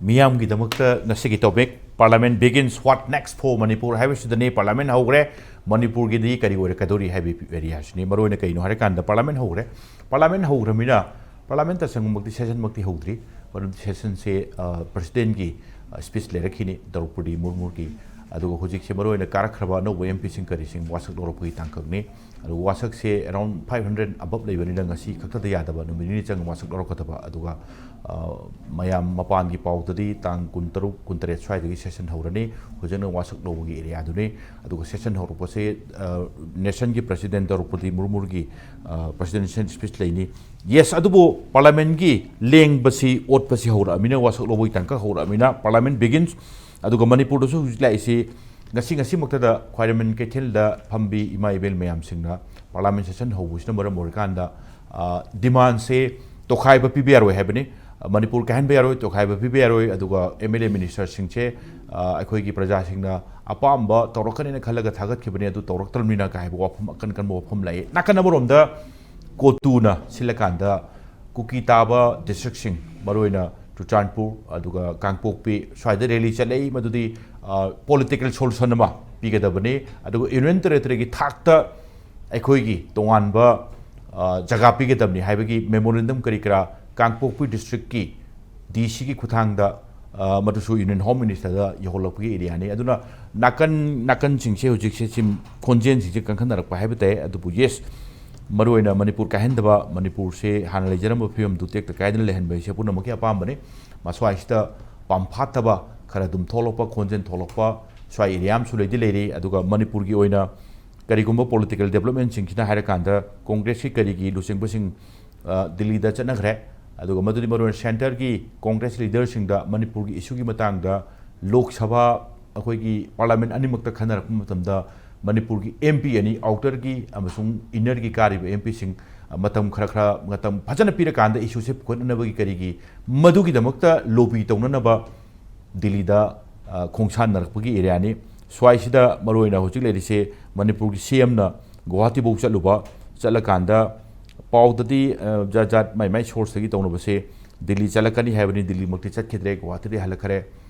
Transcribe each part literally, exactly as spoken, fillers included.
ꯃꯤꯌꯥꯝꯒꯤꯗꯃꯛꯇ ꯉꯁꯤꯒꯤ topic, Parliament begins, what next for Manipur ꯍꯥꯏꯕꯁꯤꯗꯅꯤ꯫ Parliament ꯍꯧꯈ꯭ꯔꯦ, ꯃꯅꯤꯄꯨꯔꯒꯤꯗꯤ ꯀꯔꯤ ꯑꯣꯏꯔꯛꯀꯗꯧꯔꯤ ꯍꯥꯏꯕ area ꯁꯤꯅꯤ꯫ ꯃꯔꯨꯑꯣꯏꯅ ꯀꯩꯅꯣ ꯍꯥꯏꯔꯀꯥꯟꯗ, Parliament ꯍꯧꯈ꯭ꯔꯦ꯫ Parliament ꯍꯧꯈ꯭ꯔꯃꯤꯅ Parliament ꯇꯁꯦꯡꯃꯛꯇꯤ session ꯃꯛꯇꯤ ꯍꯧꯗ꯭ꯔꯤ, ꯃꯔꯝꯗꯤ session ꯁꯦ, ꯑ, President ꯀꯤ, ꯑ, speech ꯂꯩꯔꯛꯈꯤꯅꯤ, ꯗ꯭ꯔꯧꯄꯗꯤ ꯃꯨꯔꯃꯨꯒꯤ꯫ ꯑꯗꯨꯒ ꯍꯧꯖꯤꯛꯁꯦ ꯃꯔꯨꯑꯣꯏꯅ ꯀꯥꯔꯛꯈ꯭ꯔꯕ ꯑꯅꯧꯕ M P ꯁꯤꯡ ꯀꯔꯤꯁꯤꯡ ꯋꯥꯁꯛ ꯂꯧꯔꯛꯄꯒꯤ ꯇꯥꯡꯀꯛꯅꯤ꯫ ꯑꯗꯨꯒ ꯋꯥꯁꯛꯁꯦ around five hundred above ꯂꯩꯕꯅꯤꯅ ꯉꯁꯤ ꯈꯛꯇꯗ ꯌꯥꯗꯕ, ꯅꯨꯃꯤꯠ ꯅꯤꯅꯤ ꯆꯪꯅ ꯋꯥꯁꯛ ꯂꯧꯔꯛꯀꯗꯕ꯫ ꯑꯗꯨꯒ, ꯑ, ꯃꯌꯥꯝ ꯃꯄꯥꯟꯒꯤ ꯄꯥꯎꯗꯗꯤ ꯇꯥꯡ ꯀꯨꯟꯇꯔꯨꯛ, ꯀꯨꯟꯇꯔꯦꯠ ꯁ꯭ꯋꯥꯏꯗꯒꯤ session ꯍꯧꯔꯅꯤ꯫ ꯍꯧꯖꯤꯛꯅ ꯋꯥꯁꯛ ꯂꯧꯕꯒꯤ area ꯗꯨꯅꯤ꯫ ꯑꯗꯨꯒ session ꯍꯧꯔꯛꯄꯁꯦ, ꯑ, nation ꯒꯤ President ꯗ꯭ꯔꯧꯄꯗꯤ ꯃꯨꯔꯃꯨꯒꯤ, ꯑ, Presidential speech ꯂꯩꯅꯤ꯫ Yes, ꯑꯗꯨꯕꯨ Parliament ꯀꯤ ꯂꯦꯡꯕꯁꯤ, ꯑꯣꯠꯄꯁꯤ ꯍꯧꯔꯛꯑꯃꯤꯅ, ꯋꯥꯁꯛ ꯂꯧꯕꯒꯤ ꯇꯥꯡꯀꯛ ꯍꯧꯔꯛꯑꯃꯤꯅ, Parliament begins꯫ ꯑꯗꯨꯒ ꯃꯅꯤꯄꯨꯔꯗꯁꯨ ꯍꯧꯖꯤꯛ ꯂꯥꯛꯏꯁꯤ ꯉꯁꯤ, ꯉꯁꯤꯃꯛꯇꯗ ꯈ꯭ꯋꯥꯏꯔꯝꯕꯟ ꯀꯩꯊꯦꯜꯗ ꯐꯝꯕꯤ ꯏꯃꯥ ꯏꯕꯦꯜ ꯃꯌꯥꯝꯁꯤꯡꯅ Parliament session ꯍꯧꯕꯁꯤꯅ ꯃꯔꯝ ꯑꯣꯏꯔꯀꯥꯟꯗ, ꯑ, demand ꯁꯦ ꯇꯣꯈꯥꯏꯕ ꯄꯤꯕ ꯌꯥꯔꯣꯏ ꯍꯥꯏꯕꯅꯤ꯫ ꯑ, ꯃꯅꯤꯄꯨꯔ ꯀꯥꯏꯍꯟꯕ ꯌꯥꯔꯣꯏ, ꯇꯣꯈꯥꯏꯕ ꯄꯤꯕ ꯌꯥꯔꯣꯏ꯫ ꯑꯗꯨꯒ M L A minister ꯁꯤꯡꯁꯦ, ꯑ, ꯑꯩꯈꯣꯏꯒꯤ ꯄ꯭ꯔꯖꯥꯁꯤꯡꯅ ꯑꯄꯥꯝꯕ ꯇꯧꯔꯛꯀꯅꯤꯅ ꯈꯜꯂꯒ ꯊꯥꯒꯠꯈꯤꯕꯅꯤ, ꯑꯗꯨ ꯇꯧꯔꯛꯇ꯭ꯔꯕꯅꯤꯅ ꯀꯥꯏ ꯍꯥꯏꯕ ꯋꯥꯐꯝ, ꯑꯀꯟ ꯑꯀꯟꯕ ꯋꯥꯐꯝ ꯂꯥꯛꯏ꯫ ꯅꯥꯀꯟ ꯑꯃꯔꯣꯝꯗ ꯀꯣꯇꯨꯅ ꯁꯤꯜꯂꯀꯥꯟꯗ ꯀꯨꯀꯤ ꯇꯥꯕ district ꯁꯤꯡ, ꯃꯔꯨꯑꯣꯏꯅ ꯆꯨꯔꯆꯥꯟꯄꯨꯔ, ꯑꯗꯨꯒ ꯀꯥꯡꯄꯣꯛꯄꯤ, ꯁ꯭ꯋꯥꯏꯗ rally ꯆꯠꯂꯛꯏ꯫ ꯃꯗꯨꯗꯤ, ꯑ, political solution ꯑꯃ ꯄꯤꯒꯗꯕꯅꯤ꯫ ꯑꯗꯨꯒ Union Territory ꯒꯤ ꯊꯥꯛꯇ ꯑꯩꯈꯣꯏꯒꯤ ꯇꯣꯉꯥꯟꯕ, ꯑ, ꯖꯒꯥ ꯄꯤꯒꯗꯕꯅꯤ ꯍꯥꯏꯕꯒꯤ memorandum ꯀꯔꯤ ꯀꯔꯥ ꯀꯥꯡꯄꯣꯛꯄꯤ district ꯀꯤ D C ꯒꯤ ꯈꯨꯠꯊꯥꯡꯗ, ꯑ, ꯃꯗꯨꯁꯨ Union Home Minister ꯗ ꯌꯧꯍꯜꯂꯛꯄꯒꯤ area ꯅꯤ꯫ ꯑꯗꯨꯅ ꯅꯥꯀꯟ, ꯅꯥꯀꯟꯁꯤꯡꯁꯦ ꯍꯧꯖꯤꯛꯁꯦ ꯁꯤ ꯈꯣꯟꯖꯦꯜꯁꯤꯡꯁꯦ ꯀꯟꯈꯠꯅꯔꯛꯄ ꯍꯥꯏꯕ ꯇꯥꯏ꯫ ꯑꯗꯨꯕꯨ yes, ꯃꯔꯨꯑꯣꯏꯅ ꯃꯅꯤꯄꯨꯔ ꯀꯥꯏꯍꯟꯗꯕ, ꯃꯅꯤꯄꯨꯔꯁꯦ ꯍꯥꯟꯅ ꯂꯩꯖꯔꯝꯕ ꯐꯤꯕꯝꯗꯨ ꯇꯦꯛꯇ ꯀꯥꯏꯗꯅ ꯂꯩꯍꯟꯕ ꯍꯥꯏꯁꯦ ꯄꯨꯝꯅꯃꯛꯀꯤ ꯑꯄꯥꯝꯕꯅꯤ꯫ ꯃꯁ꯭ꯋꯥꯏꯁꯤꯗ ꯄꯥꯝꯐꯥꯠꯇꯕ ꯈꯔ ꯑꯗꯨꯝ ꯊꯣꯛꯂꯛꯄ, ꯈꯣꯟꯖꯦꯜ ꯊꯣꯛꯂꯛꯄ, ꯁ꯭ꯋꯥꯏ area ꯑꯃꯁꯨ ꯂꯩꯗꯤ ꯂꯩꯔꯤ꯫ ꯑꯗꯨꯒ ꯃꯅꯤꯄꯨꯔꯒꯤ ꯑꯣꯏꯅ ꯀꯔꯤꯒꯨꯝꯕ political development ꯁꯤꯡꯁꯤꯅ ꯍꯥꯏꯔꯀꯥꯟꯗ, Congress ꯀꯤ ꯀꯔꯤꯒꯤ ꯂꯨꯆꯤꯡꯕꯁꯤꯡ, ꯑ, ꯗꯤꯜꯂꯤꯗ ꯆꯠꯅꯈ꯭ꯔꯦ꯫ ꯑꯗꯨꯒ ꯃꯗꯨꯗꯤ ꯃꯔꯨꯑꯣꯏꯅ centre ꯒꯤ Congress leader ꯁꯤꯡꯗ ꯃꯅꯤꯄꯨꯔꯒꯤ issue ꯒꯤ ꯃꯇꯥꯡꯗ Lok Sabha, ꯑꯩꯈꯣꯏꯒꯤ Parliament ꯑꯅꯤꯃꯛꯇ ꯈꯟꯅꯔꯛꯄ ꯃꯇꯝꯗ ꯃꯅꯤꯄꯨꯔꯒꯤ M P ꯑꯅꯤ, outer ꯒꯤ ꯑꯃꯁꯨꯡ inner ꯒꯤ ꯀꯥꯔꯤꯕ M P ꯁꯤꯡ, ꯑ, ꯃꯇꯝ ꯈꯔ ꯈꯔ, ꯃꯇꯝ ꯐꯖꯅ ꯄꯤꯔꯀꯥꯟꯗ issue ꯁꯦ ꯄꯨꯈꯠꯅꯅꯕꯒꯤ ꯀꯔꯤꯒꯤ ꯃꯗꯨꯒꯤꯗꯃꯛꯇ lobby ꯇꯧꯅꯅꯕ ꯗꯤꯜꯂꯤꯗ, ꯑ, ꯈꯣꯡꯁꯥꯟꯅꯔꯛꯄꯒꯤ area ꯅꯤ꯫ ꯁ꯭ꯋꯥꯏꯁꯤꯗ ꯃꯔꯨꯑꯣꯏꯅ ꯍꯧꯖꯤꯛ ꯂꯩꯔꯤꯁꯦ ꯃꯅꯤꯄꯨꯔꯒꯤ C M ꯅ ꯒꯨꯋꯥꯍꯥꯇꯤꯐꯧ ꯆꯠꯂꯨꯕ, ꯆꯠꯂꯀꯥꯟꯗ ꯄꯥꯎꯗꯗꯤ, ꯑ, ꯖꯥꯠ ꯖꯥꯠ ꯃꯥꯏ ꯃꯥꯏ source ꯇꯒꯤ ꯇꯧꯅꯕꯁꯦ, ꯗꯤꯜꯂꯤ ꯆꯠꯂꯛꯀꯅꯤ ꯍꯥꯏꯕꯅꯤ, ꯗꯤꯜꯂꯤꯃꯛꯇꯤ ꯆꯠꯈꯤꯗ꯭ꯔꯦ, ꯒꯨꯋꯥꯍꯥꯇꯤꯗꯤ ꯍꯜꯂꯛꯈ꯭ꯔꯦ꯫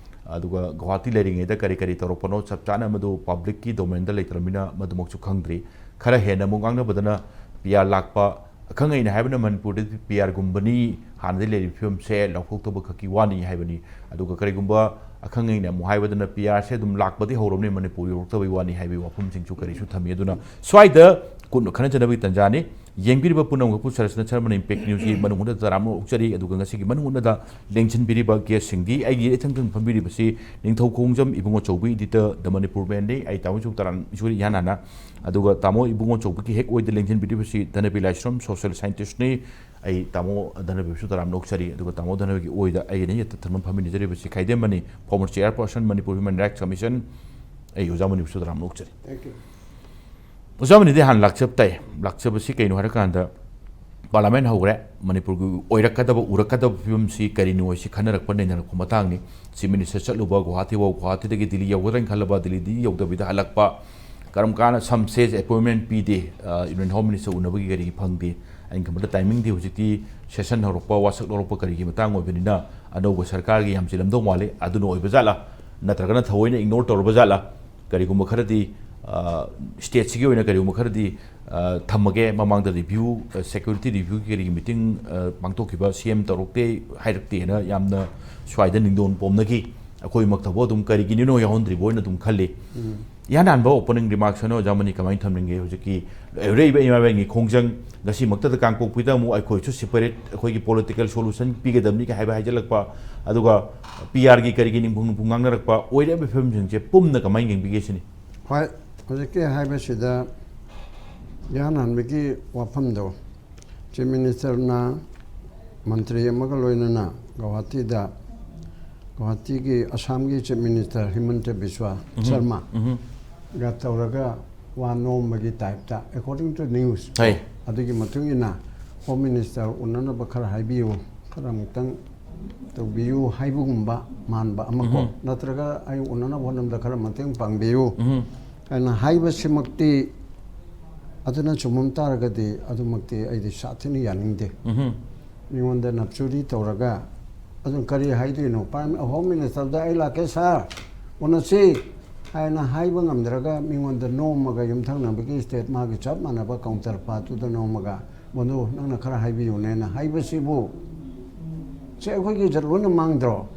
ꯑꯗꯨꯒ ꯒꯨꯋꯥꯍꯥꯇꯤ ꯂꯩꯔꯤꯉꯩꯗ ꯀꯔꯤ ꯀꯔꯤ ꯇꯧꯔꯛꯄꯅꯣ ꯆꯞ ꯆꯥꯅ ꯃꯗꯨ ꯄꯕ꯭ꯂꯤꯛꯀꯤ ꯗꯣꯃꯦꯟꯗ ꯂꯩꯇ꯭ꯔꯕꯅꯤꯅ ꯃꯗꯨꯃꯛꯁꯨ ꯈꯪꯗ꯭ꯔꯤ꯫ ꯈꯔ ꯍꯦꯟꯅ ꯑꯃꯨꯛ ꯉꯥꯡꯅꯕꯗꯅ ꯄꯤ ꯑꯥꯔ ꯂꯥꯛꯄ, ꯑꯈꯪ ꯑꯍꯩꯅ ꯍꯥꯏꯕꯅ ꯃꯅꯤꯄꯨꯔꯗꯗꯤ ꯄꯤ ꯑꯥꯔꯒꯨꯝꯕꯅꯤ, ꯍꯥꯟꯅꯗꯤ ꯂꯩꯔꯤꯕ ꯐꯤꯕꯝꯁꯦ ꯂꯧꯊꯣꯛꯇꯕ ꯈꯛꯀꯤ ꯋꯥꯅꯤ ꯍꯥꯏꯕꯅꯤ꯫ ꯑꯗꯨꯒ ꯀꯔꯤꯒꯨꯝꯕ ꯑꯈꯪ ꯑꯍꯩꯅ ꯑꯃꯨꯛ ꯍꯥꯏꯕꯗꯅ ꯄꯤ ꯑꯥꯔꯁꯦ ꯑꯗꯨꯝ ꯂꯥꯛꯄꯗꯤ ꯍꯧꯔꯕꯅꯤ, ꯃꯅꯤꯄꯨꯔ ꯌꯧꯔꯛꯇꯕꯩ ꯋꯥꯅꯤ ꯍꯥꯏꯕꯒꯤ ꯋꯥꯐꯝꯁꯤꯡꯁꯨ ꯀꯔꯤꯁꯨ ꯊꯝꯃꯤ꯫ ꯑꯗꯨꯅ ꯁ꯭ꯋꯥꯏꯗ ꯀꯨꯞꯅ ꯈꯟꯅ ꯆꯠꯅꯕꯒꯤ ꯇꯥꯟꯖꯥꯅꯤ꯫ ꯌꯦꯡꯕꯤꯔꯤꯕ ꯄꯨꯝꯅꯃꯛꯄꯨ ꯁꯔꯁꯅ ꯁꯔꯃꯅ ꯏꯝꯄꯦꯛ ꯅ꯭ꯌꯨꯁꯀꯤ ꯃꯅꯨꯡ ꯍꯨꯠꯅ ꯇꯔꯥꯝꯅ ꯑꯣꯛꯆꯔꯤ꯫ ꯑꯗꯨꯒ ꯉꯁꯤꯒꯤ ꯃꯅꯨꯡ ꯍꯨꯠꯅꯗ ꯂꯦꯡꯁꯤꯟꯕꯤꯔꯤꯕ ꯒꯦꯁꯁꯤꯡꯗꯤ, ꯑꯩꯒꯤ ꯏꯊꯪ ꯊꯪ ꯐꯝꯕꯤꯔꯤꯕꯁꯤ ꯅꯤꯡꯊꯧ ꯈꯣꯡꯖꯝ ꯏꯕꯨꯡꯉꯣ ꯆꯧꯕꯤ, editor, The Manipur Manꯅꯤ꯫ ꯑꯩ ꯇꯥꯃꯣ ꯏꯁꯨ ꯇꯔꯥꯝ ꯏꯁꯨ ꯏꯍꯥꯟ ꯍꯥꯟꯅ, ꯑꯗꯨꯒ ꯇꯥꯃꯣ ꯏꯕꯨꯡꯉꯣ ꯆꯧꯕꯤꯒꯤ ꯍꯦꯛ ꯑꯣꯏꯗ ꯂꯦꯡꯁꯤꯟꯕꯤꯔꯤꯕꯁꯤ ꯙꯅꯕꯤ ꯂꯥꯏꯁ꯭ꯔꯝ, social scientistꯅꯤ꯫ ꯑꯩ ꯇꯥꯃꯣ ꯙꯅꯕꯤꯕꯨꯁꯨ ꯇꯔꯥꯝꯅ ꯑꯣꯛꯆꯔꯤ꯫ ꯑꯗꯨꯒ ꯇꯥꯃꯣ ꯙꯅꯕꯤꯒꯤ ꯑꯣꯏꯗ ꯑꯩꯒꯤ ꯅꯌꯦꯠꯇ ꯊꯪꯅ ꯐꯝꯃꯤꯟꯅꯖꯔꯤꯕꯁꯤ ꯈꯥꯏꯗꯦꯝꯕꯅꯤ, former chairperson Manipur Human Rights Commission꯫ ꯑꯩ ꯑꯣꯖꯥ ꯃꯅꯤꯕꯨꯁꯨ ꯇꯔꯥꯝꯅ ꯑꯣꯛꯆꯔꯤ꯫ Thank you. ꯑꯣꯖꯥ ꯃꯅꯤꯗꯤ ꯍꯥꯟꯅ ꯂꯥꯛꯆꯕ ꯇꯥꯏ꯫ ꯂꯥꯛꯆꯕꯁꯤ ꯀꯩꯅꯣ ꯍꯥꯏꯔꯀꯥꯟꯗ, ꯄꯥꯔꯂꯥꯃꯦꯟ ꯍꯧꯈ꯭ꯔꯦ, ꯃꯅꯤꯄꯨꯔꯒꯤ ꯑꯣꯏꯔꯛꯀꯗꯕ, ꯎꯔꯛꯀꯗꯕ ꯐꯤꯕꯝꯁꯤ ꯀꯔꯤꯅꯣ ꯍꯥꯏꯁꯤ ꯈꯟꯅꯔꯛꯄ, ꯅꯩꯅꯔꯛꯄ ꯃꯇꯥꯡꯅꯤ꯫ Chief Minister ꯆꯠꯂꯨꯕ ꯒꯨꯋꯥꯍꯥꯇꯤ ꯐꯥꯎ, ꯒꯨꯋꯥꯍꯥꯇꯤꯗꯒꯤ ꯗꯤꯜꯂꯤ ꯌꯧꯒꯗ꯭ꯔꯅ ꯈꯜꯂꯕ, ꯗꯤꯜꯂꯤꯗꯤ ꯌꯧꯗꯕꯤꯗ ꯍꯜꯂꯛꯄ, ꯀꯔꯝ ꯀꯥꯟꯗ ꯁꯝꯁꯦꯁ ꯑꯦꯄꯣꯏꯟꯃꯦꯟ ꯄꯤꯗꯦ, ꯑ, Union Home Minister ꯎꯅꯕꯒꯤ ꯀꯔꯤꯒꯤ ꯐꯪꯗꯦ꯫ ꯑꯩꯅ ꯈꯟꯕꯗ ꯇꯥꯏꯃꯤꯡꯗꯤ ꯍꯧꯖꯤꯛꯇꯤ ꯁꯦꯁꯟ ꯍꯧꯔꯛꯄ, ꯋꯥꯁꯛ ꯂꯧꯔꯛꯄ ꯀꯔꯤꯒꯤ ꯃꯇꯥꯡ ꯑꯣꯏꯕꯅꯤꯅ ꯑꯅꯧꯕ ꯁꯔꯀꯥꯔꯒꯤ ꯌꯥꯝ ꯆꯤꯜꯂꯝꯗꯧ ꯃꯥꯜꯂꯤ꯫ ꯑꯗꯨꯅ ꯑꯣꯏꯕ ꯖꯥꯠꯂꯥ, ꯅꯠꯇ꯭ꯔꯒꯅ ꯊꯑꯣꯏꯅ ꯏꯒꯅꯣꯔ ꯇꯧꯔꯕ ꯖꯥꯠꯂꯥ? ꯀꯔꯤꯒꯨꯝꯕ ꯈꯔꯗꯤ, ꯑ, ꯁ꯭ꯇꯦꯠꯁꯤꯒꯤ ꯑꯣꯏꯅ ꯀꯔꯤꯒꯨꯝꯕ ꯈꯔꯗꯤ, ꯑ, ꯊꯝꯃꯒꯦ, ꯃꯃꯥꯡꯗ ꯔꯤꯚ꯭ꯌꯨ, ꯑ, ꯁꯦꯀ꯭ꯌꯨꯔꯤꯇꯤ ꯔꯤꯚ꯭ꯌꯨꯒꯤ ꯀꯔꯤꯒꯤ ꯃꯤꯇꯤꯡ, ꯑ, ꯄꯥꯡꯊꯣꯛꯈꯤꯕ, ꯁꯤ ꯑꯦꯝ ꯇꯧꯔꯛꯇꯦ, ꯍꯥꯏꯔꯛꯇꯦꯅ ꯌꯥꯝꯅ ꯁ꯭ꯋꯥꯏꯗ ꯅꯤꯡꯗꯣꯟ ꯄꯣꯝꯅꯈꯤ꯫ ꯑꯩꯈꯣꯏꯃꯛꯇꯕꯨ ꯑꯗꯨꯝ ꯀꯔꯤꯒꯤꯅꯣ ꯌꯥꯎꯍꯟꯗ꯭ꯔꯤꯕ ꯑꯣꯏꯅ ꯑꯗꯨꯝ ꯈꯜꯂꯤ꯫ ꯏꯍꯥꯟ ꯍꯥꯟꯕ ꯑꯣꯄꯅꯤꯡ ꯔꯤꯃꯥꯔꯛꯁ ꯑꯣꯏꯅ ꯑꯣꯖꯥ ꯃꯅꯤ ꯀꯃꯥꯏꯅ ꯊꯝꯅꯤꯡꯒꯦ? ꯍꯧꯖꯤꯛꯀꯤ ꯂꯩꯔꯛꯏꯕ ꯏꯃꯥ ꯏꯕꯦꯟꯒꯤ ꯈꯣꯡꯖꯪ, ꯉꯁꯤꯃꯛꯇꯗ ꯀꯥꯡꯄꯣꯛꯄꯤꯗ ꯑꯃꯨꯛ ꯑꯩꯈꯣꯏꯁꯨ ꯁꯦꯄꯔꯦꯠ, ꯑꯩꯈꯣꯏꯒꯤ ꯄꯣꯂꯤꯇꯤꯀꯦꯜ ꯁꯣꯂꯨꯁꯟ ꯄꯤꯒꯗꯕꯅꯤ ꯀꯥꯏ ꯍꯥꯏꯕ ꯍꯥꯏꯖꯤꯜꯂꯛꯄ, ꯑꯗꯨꯒ ꯄꯤ ꯑꯥꯔꯒꯤ ꯀꯔꯤꯒꯤ ꯅꯤꯡꯐꯨꯡ ꯅꯤꯡꯐꯨꯡ ꯉꯥꯡꯅꯔꯛꯄ, ꯑꯣꯏꯔꯛꯏꯕ ꯐꯤꯕꯝꯁꯤꯡꯁꯦ ꯄꯨꯝꯅ ꯀꯃꯥꯏꯅ ꯌꯦꯡꯕꯤꯒꯦ ꯁꯤꯅꯤ? ꯍꯣꯏ, ꯍꯧꯖꯤꯛꯀꯤ ꯍꯥꯏꯕꯁꯤꯗ ꯏꯍꯥꯟ ꯍꯥꯟꯕꯒꯤ ꯋꯥꯐꯝꯗꯣ, Chief Ministerꯅ ꯃꯟꯇ꯭ꯔꯤ ꯑꯃꯒ ꯂꯣꯏꯅꯅ ꯒꯧꯍꯥꯇꯤꯗ, ꯒꯧꯍꯥꯇꯤꯒꯤ ꯑꯁꯥꯝꯒꯤ Chief Minister ꯍꯤꯃꯟꯇ ꯕꯤꯁ꯭ꯋꯥ ꯁꯔꯃꯥꯒ ꯇꯧꯔꯒ ꯋꯥ ꯅꯣꯝꯕꯒꯤ ꯇꯥꯏꯞꯇ, according to news, ꯍꯣꯏ꯫ ꯑꯗꯨꯒꯤ ꯃꯇꯨꯡ ꯏꯟꯅ Home Minister ꯎꯅꯅꯕ ꯈꯔ ꯍꯥꯏꯕꯤꯌꯨ, ꯈꯔ ꯑꯃꯨꯛꯇꯪ ꯇꯧꯕꯤꯌꯨ ꯍꯥꯏꯕꯒꯨꯝꯕ ꯃꯥꯟꯕ ꯑꯃꯀꯣ, ꯅꯠꯇ꯭ꯔꯒ ꯑꯩ ꯎꯅꯅꯕ ꯍꯣꯠꯅꯕꯗ ꯈꯔ ꯃꯇꯦꯡ ꯄꯥꯡꯕꯤꯌꯨ ꯍꯥꯏꯅ ꯍꯥꯏꯕꯁꯤꯃꯛꯇꯤ, ꯑꯗꯨꯅ ꯆꯨꯝꯃꯝ ꯇꯥꯔꯒꯗꯤ ꯑꯗꯨꯃꯛꯇꯤ ꯑꯩꯗꯤ ꯁꯥꯊꯤꯅ ꯌꯥꯅꯤꯡꯗꯦ꯫ ꯃꯤꯉꯣꯟꯗ ꯅꯞꯆꯨꯔꯤ ꯇꯧꯔꯒ ꯑꯗꯨꯝ ꯀꯔꯤ ꯍꯥꯏꯗꯣꯏꯅꯣ? ꯄ꯭ꯔꯥꯏꯝ ꯍꯣꯝ ꯃꯤꯅꯤꯁꯇꯔꯗ "ꯑꯩ ꯂꯥꯛꯀꯦ ꯁꯥꯔ, ꯎꯅꯁꯤ" ꯍꯥꯏꯅ ꯍꯥꯏꯕ ꯉꯝꯗ꯭ꯔꯒ ꯃꯤꯉꯣꯟꯗ ꯅꯣꯝꯃꯒ ꯌꯨꯝꯊꯪꯅꯕꯒꯤ ꯁ꯭ꯇꯦꯠ ꯃꯥꯒꯤ ꯆꯞ ꯃꯥꯟꯅꯕ ꯀꯥꯎꯟꯇꯔ ꯄꯥꯔꯠꯇꯨꯗ ꯅꯣꯝꯃꯒ "ꯃꯗꯨ ꯅꯪꯅ ꯈꯔ ꯍꯥꯏꯕꯤꯌꯨꯅꯦꯅ" ꯍꯥꯏꯕꯁꯤꯕꯨ ꯁꯤ ꯑꯩꯈꯣꯏꯒꯤ ꯏꯖꯠ ꯂꯣꯏꯅ ꯃꯥꯡꯗ꯭ꯔꯣ?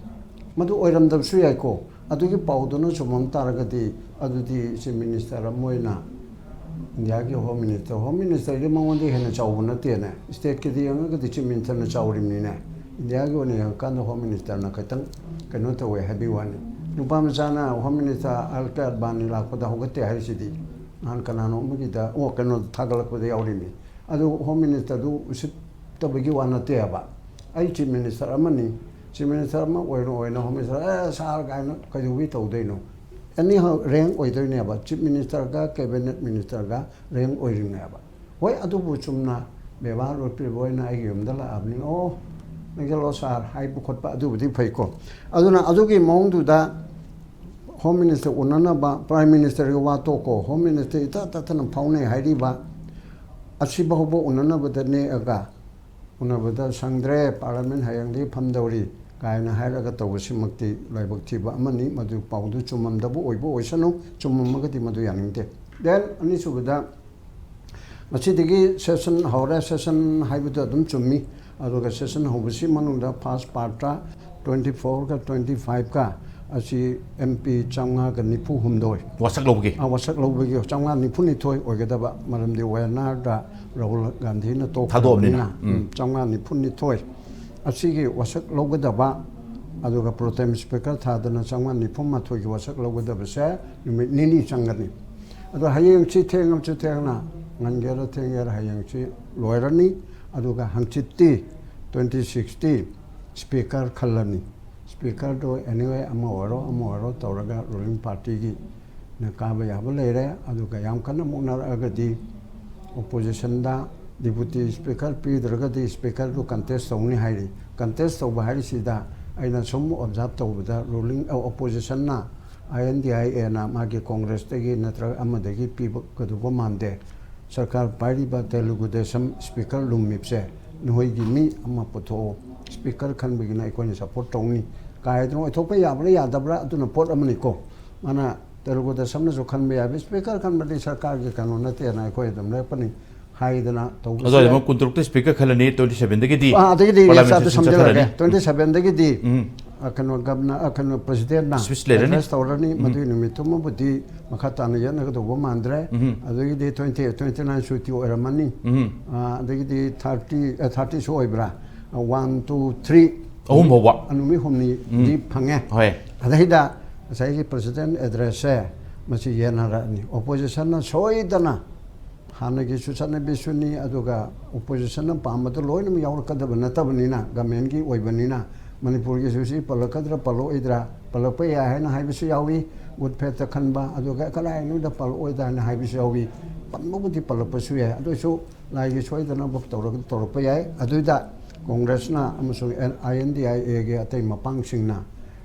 ꯃꯗꯨ ꯑꯣꯏꯔꯝꯗꯕꯁꯨ ꯌꯥꯏꯀꯣ꯫ ꯑꯗꯨꯒꯤ ꯄꯥꯎꯗꯨꯅ ꯆꯨꯝꯃꯝ ꯇꯥꯔꯒꯗꯤ ꯑꯗꯨꯗꯤ ꯆꯤꯐ ꯃꯤꯅꯤꯁꯇꯔ ꯑꯃ ꯑꯣꯏꯅ ꯏꯟꯗꯤꯌꯥꯒꯤ ꯍꯣꯝ ꯃꯤꯅꯤꯁꯇꯔ, ꯍꯣꯝ ꯃꯤꯅꯤꯁꯇꯔꯗꯤ ꯃꯉꯣꯟꯗꯒꯤ ꯍꯦꯟꯅ ꯆꯥꯎꯕ ꯅꯠꯇꯦꯅꯦ꯫ ꯁ꯭ꯇꯦꯠꯀꯤꯗꯤ ꯌꯦꯡꯉꯒꯗꯤ ꯆꯤꯐ ꯃꯤꯅꯤꯁꯇꯔꯅ ꯆꯥꯎꯔꯤꯕꯅꯤꯅꯦ꯫ ꯏꯟꯗꯤꯌꯥꯒꯤ ꯑꯣꯏꯅ ꯌꯦꯡꯉꯀꯥꯟꯗ ꯍꯣꯝ ꯃꯤꯅꯤꯁꯇꯔꯅ ꯈꯤꯇꯪ ꯀꯩꯅꯣ ꯇꯧꯋꯦ ꯍꯥꯏꯕꯒꯤ ꯋꯥꯅꯤ꯫ ꯅꯨꯄꯥ ꯃꯆꯥꯅ ꯍꯣꯝ ꯃꯤꯅꯤꯁꯇꯔ ꯑꯜ ꯀꯦ ꯑꯗꯕꯥꯅꯤ ꯂꯥꯛꯄꯗ ꯍꯧꯒꯠꯇꯦ ꯍꯥꯏꯔꯤꯁꯤꯗꯤ ꯅꯍꯥꯟ ꯀꯅꯥꯅꯣ ꯑꯃꯒꯤꯗ, ꯑꯣ, ꯀꯩꯅꯣ ꯊꯥꯒꯠꯂꯛꯄꯗ ꯌꯥꯎꯔꯤꯅꯤ꯫ ꯑꯗꯨ ꯍꯣꯝ ꯃꯤꯅꯤꯁꯇꯔꯗꯨ ꯎꯁꯤꯠꯇꯕꯒꯤ ꯋꯥ ꯅꯠꯇꯦ ꯍꯥꯏꯕ꯫ ꯑꯩ ꯆꯤꯐ ꯃꯤꯅꯤꯁꯇꯔ ꯑꯃꯅꯤ, ꯆꯤꯐ ꯃꯤꯅꯤꯁꯇꯔ ꯑꯃ ꯑꯣꯏꯅ ꯑꯣꯏꯅ ꯍꯣꯝ ꯃꯤꯅꯤꯁꯇꯔ "ꯑꯦ ꯁꯥꯔ" ꯀꯥꯏꯅ ꯀꯩꯗꯧꯕꯩ ꯇꯧꯗꯣꯏꯅꯣ? ꯑꯦꯅꯤ ꯔꯦꯡ ꯑꯣꯏꯗꯣꯏꯅꯦꯕ, ꯆꯤꯐ ꯃꯤꯅꯤꯁꯇꯔꯒ ꯀꯦꯕꯤꯅꯦꯠ ꯃꯤꯅꯤꯁꯇꯔꯒ ꯔꯦꯡ ꯑꯣꯏꯔꯤꯅꯦꯕ꯫ ꯍꯣꯏ, ꯑꯗꯨꯕꯨ ꯆꯨꯝꯅ ꯕꯦꯕꯥꯔ ꯎꯠꯄꯤꯕ ꯑꯣꯏꯅ ꯑꯩꯒꯤ ꯌꯨꯝꯗ ꯂꯥꯛꯑꯕꯅꯤ, "ꯑꯣ, ꯅꯪꯁꯦ ꯂꯣ ꯁꯥꯔ" ꯍꯥꯏꯕ ꯈꯣꯠꯄ ꯑꯗꯨꯕꯨꯗꯤ ꯐꯩꯀꯣ꯫ ꯑꯗꯨꯅ ꯑꯗꯨꯒꯤ ꯃꯑꯣꯡꯗꯨꯗ ꯍꯣꯝ ꯃꯤꯅꯤꯁꯇꯔ ꯎꯅꯅꯕ, ꯄ꯭ꯔꯥꯏꯝ ꯃꯤꯅꯤꯁꯇꯔꯒꯤ ꯋꯥ ꯇꯣꯛꯀꯣ, ꯍꯣꯝ ꯃꯤꯅꯤꯁꯇꯔ ꯏꯇꯠ ꯇꯠꯇꯅ ꯐꯥꯎꯅꯩ ꯍꯥꯏꯔꯤꯕ ꯑꯁꯤꯐꯥꯎꯕ ꯎꯅꯅꯕꯗ ꯅꯦꯛꯑꯒ ꯎꯅꯕꯗ ꯁꯪꯗ꯭ꯔꯦ, ꯄꯥꯔꯂꯤꯌꯥꯃꯦꯟ ꯍꯌꯦꯡꯗꯒꯤ ꯐꯝꯗꯧꯔꯤ ꯀꯥꯏꯅ ꯍꯥꯏꯔꯒ ꯇꯧꯕꯁꯤꯃꯛꯇꯤ ꯂꯥꯏꯕꯛ ꯊꯤꯕ ꯑꯃꯅꯤ꯫ ꯃꯗꯨ ꯄꯥꯎꯗꯨ ꯆꯨꯝꯃꯝꯗꯕ ꯑꯣꯏꯕ ꯑꯣꯏꯁꯅꯨ, ꯆꯨꯝꯃꯝꯃꯒꯗꯤ ꯃꯗꯨ ꯌꯥꯅꯤꯡꯗꯦ꯫ ꯗꯦꯟ ꯑꯅꯤꯁꯨꯕꯗ ꯉꯁꯤꯗꯒꯤ ꯁꯦꯁꯟ ꯍꯧꯔꯦ꯫ ꯁꯦꯁꯟ ꯍꯥꯏꯕꯗꯨ ꯑꯗꯨꯝ ꯆꯨꯝꯃꯤ, ꯑꯗꯨꯒ ꯁꯦꯁꯟ ꯍꯧꯕꯁꯤ ꯃꯅꯨꯡꯗ ꯐꯥꯔꯁ ꯄꯥꯔꯠꯇ ꯇ꯭ꯋꯦꯟꯇꯤ ꯐꯣꯔꯒ ꯇ꯭ꯋꯦꯟꯇꯤ ꯐꯥꯏꯚꯀ ꯑꯁꯤ ꯑꯦꯝ ꯄꯤ ꯆꯥꯝꯃꯉꯥꯒ ꯅꯤꯐꯨ ꯍꯨꯝꯗꯣꯏ, ꯋꯥꯁꯛ ꯂꯧꯕꯒꯤ꯫ ꯑ, ꯋꯥꯁꯛ ꯂꯧꯕꯒꯤ ꯆꯥꯝꯃꯉꯥ ꯅꯤꯐꯨ ꯅꯤꯊꯣꯏ ꯑꯣꯏꯒꯗꯕ, ꯃꯔꯝꯗꯤ ꯋꯥꯌꯥꯅꯥꯔꯗ ꯔꯥꯍꯨꯜ ꯒꯥꯟꯙꯤꯅ ꯇꯣꯛꯈ꯭ꯔꯕꯅꯤꯅ, ꯊꯥꯗꯣꯛꯑꯕꯅꯤꯅ꯫ ꯎꯝ꯫ ꯎꯝ, ꯆꯥꯝꯃꯉꯥ ꯅꯤꯐꯨ ꯅꯤꯊꯣꯏ ꯑꯁꯤꯒꯤ ꯋꯥꯁꯛ ꯂꯧꯒꯗꯕ, ꯑꯗꯨꯒ ꯄ꯭ꯔꯣꯇꯦꯝ ꯁ꯭ꯄꯤꯀꯔ ꯊꯥꯗꯅ ꯆꯥꯝꯃꯉꯥ ꯅꯤꯐꯨ ꯃꯥꯊꯣꯏꯒꯤ ꯋꯥꯁꯛ ꯂꯧꯒꯗꯕꯁꯦ ꯅꯨꯃꯤꯠ ꯅꯤꯅꯤ ꯆꯪꯒꯅꯤ꯫ ꯑꯗꯣ ꯍꯌꯦꯡꯁꯤ ꯊꯦꯡꯉꯕꯁꯨ ꯊꯦꯡꯅ, ꯉꯟꯒꯦꯔ ꯊꯦꯡꯒꯦꯔ ꯍꯌꯦꯡꯁꯤ ꯂꯣꯏꯔꯅꯤ꯫ ꯑꯗꯨꯒ ꯍꯪꯆꯤꯠꯇꯤ, ꯇ꯭ꯋꯦꯟꯇꯤ ꯁꯤꯛꯁꯇꯤ ꯁ꯭ꯄꯤꯀꯔ ꯈꯜꯂꯅꯤ꯫ ꯁ꯭ꯄꯤꯀꯔꯗꯣ ꯑꯦꯅꯤꯋꯦ ꯑꯃ ꯑꯣꯏꯔꯣ ꯑꯃ ꯑꯣꯏꯔꯣ ꯇꯧꯔꯒ ꯔꯨꯂꯤꯡ ꯄꯥꯔꯇꯤꯒꯤ ꯅ ꯀꯥꯕ ꯌꯥꯕ ꯂꯩꯔꯦ꯫ ꯑꯗꯨꯒ ꯌꯥꯝ ꯀꯟꯅ ꯃꯨꯛꯅꯔꯛꯑꯒꯗꯤ ꯑꯣꯄꯣꯖꯤꯁꯟꯗ ꯗꯤꯄꯨꯇꯤ ꯁ꯭ꯄꯤꯀꯔ ꯄꯤꯗ꯭ꯔꯒꯗꯤ ꯁ꯭ꯄꯤꯀꯔꯗꯨ ꯀꯟꯇꯦꯁ ꯇꯧꯅꯤ ꯍꯥꯏꯔꯤ꯫ ꯀꯟꯇꯦꯁ ꯇꯧꯕ ꯍꯥꯏꯔꯤꯁꯤꯗ ꯑꯩꯅ ꯁꯨꯝ ꯑꯣꯕꯖꯥꯔꯕ ꯇꯧꯕꯗ ꯔꯨꯂꯤꯡ, ꯑ, ꯑꯣꯄꯣꯖꯤꯁꯟꯅ, ꯑꯥꯏ ꯑꯦꯟ ꯗꯤ ꯑꯥꯏ ꯑꯦꯅ ꯃꯥꯒꯤ ꯀꯣꯡꯒ꯭ꯔꯦꯁꯇꯒꯤ ꯅꯠꯇ꯭ꯔꯒ ꯑꯃꯗꯒꯤ ꯄꯤꯕ ꯀꯩꯗꯧꯕ ꯃꯥꯟꯗꯦ꯫ ꯁꯔꯀꯥꯔ ꯄꯥꯏꯔꯤꯕ ꯇꯦꯂꯨꯒꯨ ꯗꯦꯁꯝ ꯁ꯭ꯄꯤꯀꯔ ꯂꯨꯝꯃꯤꯕꯁꯦ ꯅꯈꯣꯏꯒꯤ ꯃꯤ ꯑꯃ ꯄꯨꯊꯣꯛꯑꯣ, ꯁ꯭ꯄꯤꯀꯔ ꯈꯟꯕꯒꯤꯅ ꯑꯩꯈꯣꯏꯅ ꯁꯞꯄꯣꯔꯠ ꯇꯧꯅꯤ ꯀꯥꯏꯗꯅ ꯑꯣꯏꯊꯣꯛꯄ ꯌꯥꯕ꯭ꯔꯥ ꯌꯥꯗꯕ꯭ꯔꯥ, ꯑꯗꯨꯅ ꯄꯣꯠ ꯑꯃꯅꯤꯀꯣ꯫ ꯃꯥꯅ ꯇꯦꯂꯨꯒꯨꯗ ꯁꯝꯅꯁꯨ ꯈꯟꯕ ꯌꯥꯏ, ꯁ꯭ꯄꯤꯀꯔ ꯈꯟꯕꯗꯤ ꯁꯔꯀꯥꯔꯒꯤ ꯀꯩꯅꯣ ꯅꯠꯇꯦꯅ ꯑꯩꯈꯣꯏ ꯑꯗꯨꯝ ꯂꯦꯞꯄꯅꯤ ꯍꯥꯏꯗꯅ ꯇꯧꯕꯁꯨ ꯑꯗꯨꯋꯥꯏꯗ ꯌꯥꯏ꯫ ꯃꯣꯏ ꯀꯨꯟꯇꯔꯨꯛꯇ ꯁ꯭ꯄꯤꯀꯔ ꯈꯜꯂꯅꯤ, ꯇ꯭ꯋꯦꯟꯇꯤ ꯁꯚꯦꯟꯗꯒꯤꯗꯤ ꯑꯥ, ꯑꯗꯒꯤꯗꯤ ꯄꯥꯔꯂꯥꯃꯦꯟ ꯑꯗꯨ ꯁꯦꯁꯟ ꯁꯝꯖꯜꯂꯒꯦ꯫ ꯆꯠꯊꯔꯅꯤ꯫ ꯇ꯭ꯋꯦꯟꯇꯤ ꯁꯚꯦꯟꯗꯒꯤꯗꯤ, ꯎꯝ꯫ ꯑ, ꯀꯩꯅꯣ, ꯒꯕꯅ-, ꯑ, ꯀꯩꯅꯣ, ꯄ꯭ꯔꯁꯤꯗꯦꯟꯅ ꯁ꯭ꯄꯤꯆ ꯂꯩꯔꯅꯤ꯫ ꯑꯦꯗ꯭ꯔꯦꯁ ꯇꯧꯔꯅꯤ꯫ ꯎꯝ꯫ ꯃꯗꯨꯒꯤ ꯅꯨꯃꯤꯠꯇꯨꯃꯕꯨꯗꯤ ꯃꯈꯥ ꯇꯥꯅ ꯌꯦꯠꯅꯒꯗꯧꯕ ꯃꯥꯟꯗ꯭ꯔꯦ꯫ ꯎꯝ꯫ ꯑꯗꯒꯤꯗꯤ ꯇ꯭ꯋꯦꯟꯇꯤ ꯑꯩꯠ, ꯇ꯭ꯋꯦꯟꯇꯤ ꯅꯥꯏꯟ ꯁꯨꯇꯤ ꯑꯣꯏꯔꯝꯃꯅꯤ꯫ ꯎꯝ꯫ ꯑ, ꯑꯗꯒꯤꯗꯤ ꯊꯥꯔꯇꯤ, ꯑ, ꯊꯥꯔꯇꯤꯁꯨ ꯑꯣꯏꯕ꯭ꯔꯥ? ꯑ, ꯋꯥꯟ, ꯇꯨ, ꯊ꯭ꯔꯤ꯫ ꯑꯍꯨꯝ ꯐꯥꯎꯕ꯫ ꯑ, ꯅꯨꯃꯤꯠ ꯍꯨꯝꯅꯤꯗꯤ ꯎꯝ꯫ ꯐꯪꯉꯦ꯫ ꯍꯣꯏ꯫ ꯑꯗꯩꯗ ꯉꯁꯥꯏꯒꯤ ꯄ꯭ꯔꯁꯤꯗꯦꯟ ꯑꯦꯗ꯭ꯔꯦꯁꯁꯦ ꯃꯁꯤ ꯌꯦꯟꯅꯔꯛꯑꯅꯤ꯫ ꯑꯣꯄꯣꯖꯤꯁꯟꯅ ꯁꯣꯏꯗꯅ ꯍꯥꯟꯅꯒꯤꯁꯨ ꯆꯠꯅꯕꯤꯁꯨꯅꯤ, ꯑꯗꯨꯒ ꯑꯣꯄꯣꯖꯤꯁꯟꯅ ꯄꯥꯝꯕꯗꯣ ꯂꯣꯏꯅꯃꯛ ꯌꯥꯎꯔꯛꯀꯗꯕ ꯅꯠꯇꯕꯅꯤꯅ, ꯒꯃꯦꯟꯒꯤ ꯑꯣꯏꯕꯅꯤꯅ, ꯃꯅꯤꯄꯨꯔꯒꯤꯁꯨ ꯁꯤ ꯄꯜꯂꯛꯀꯗ꯭ꯔꯥ ꯄꯜꯂꯛꯑꯣꯏꯗ꯭ꯔꯥ, ꯄꯜꯂꯛꯄ ꯌꯥꯏ ꯍꯥꯏꯅ ꯍꯥꯏꯕꯁꯨ ꯌꯥꯎꯏ, ꯒꯨꯗ ꯐꯦꯠꯇ ꯈꯟꯕ, ꯑꯗꯨꯒ ꯀꯗꯥꯏꯅꯣꯗ ꯄꯜꯂꯛꯑꯣꯏꯗ꯭ꯔꯥ ꯍꯥꯏꯅ ꯍꯥꯏꯕꯁꯨ ꯌꯥꯎꯏ꯫ ꯄꯟꯕꯕꯨꯗꯤ ꯄꯜꯂꯛꯄꯁꯨ ꯌꯥꯏ, ꯑꯗꯨ ꯑꯣꯏꯁꯨ ꯂꯥꯏꯒꯤ ꯁꯣꯏꯗꯅꯕ ꯇꯧꯔꯒ ꯇꯧꯔꯛꯄ ꯌꯥꯏ꯫ ꯑꯗꯨꯗ ꯀꯣꯡꯒ꯭ꯔꯦꯁꯅ ꯑꯃꯁꯨꯡ ꯑꯥꯏ ꯑꯦꯟ ꯗꯤ ꯑꯥꯏ ꯑꯦꯒꯤ ꯑꯇꯩ ꯃꯄꯥꯡꯁꯤꯡꯅ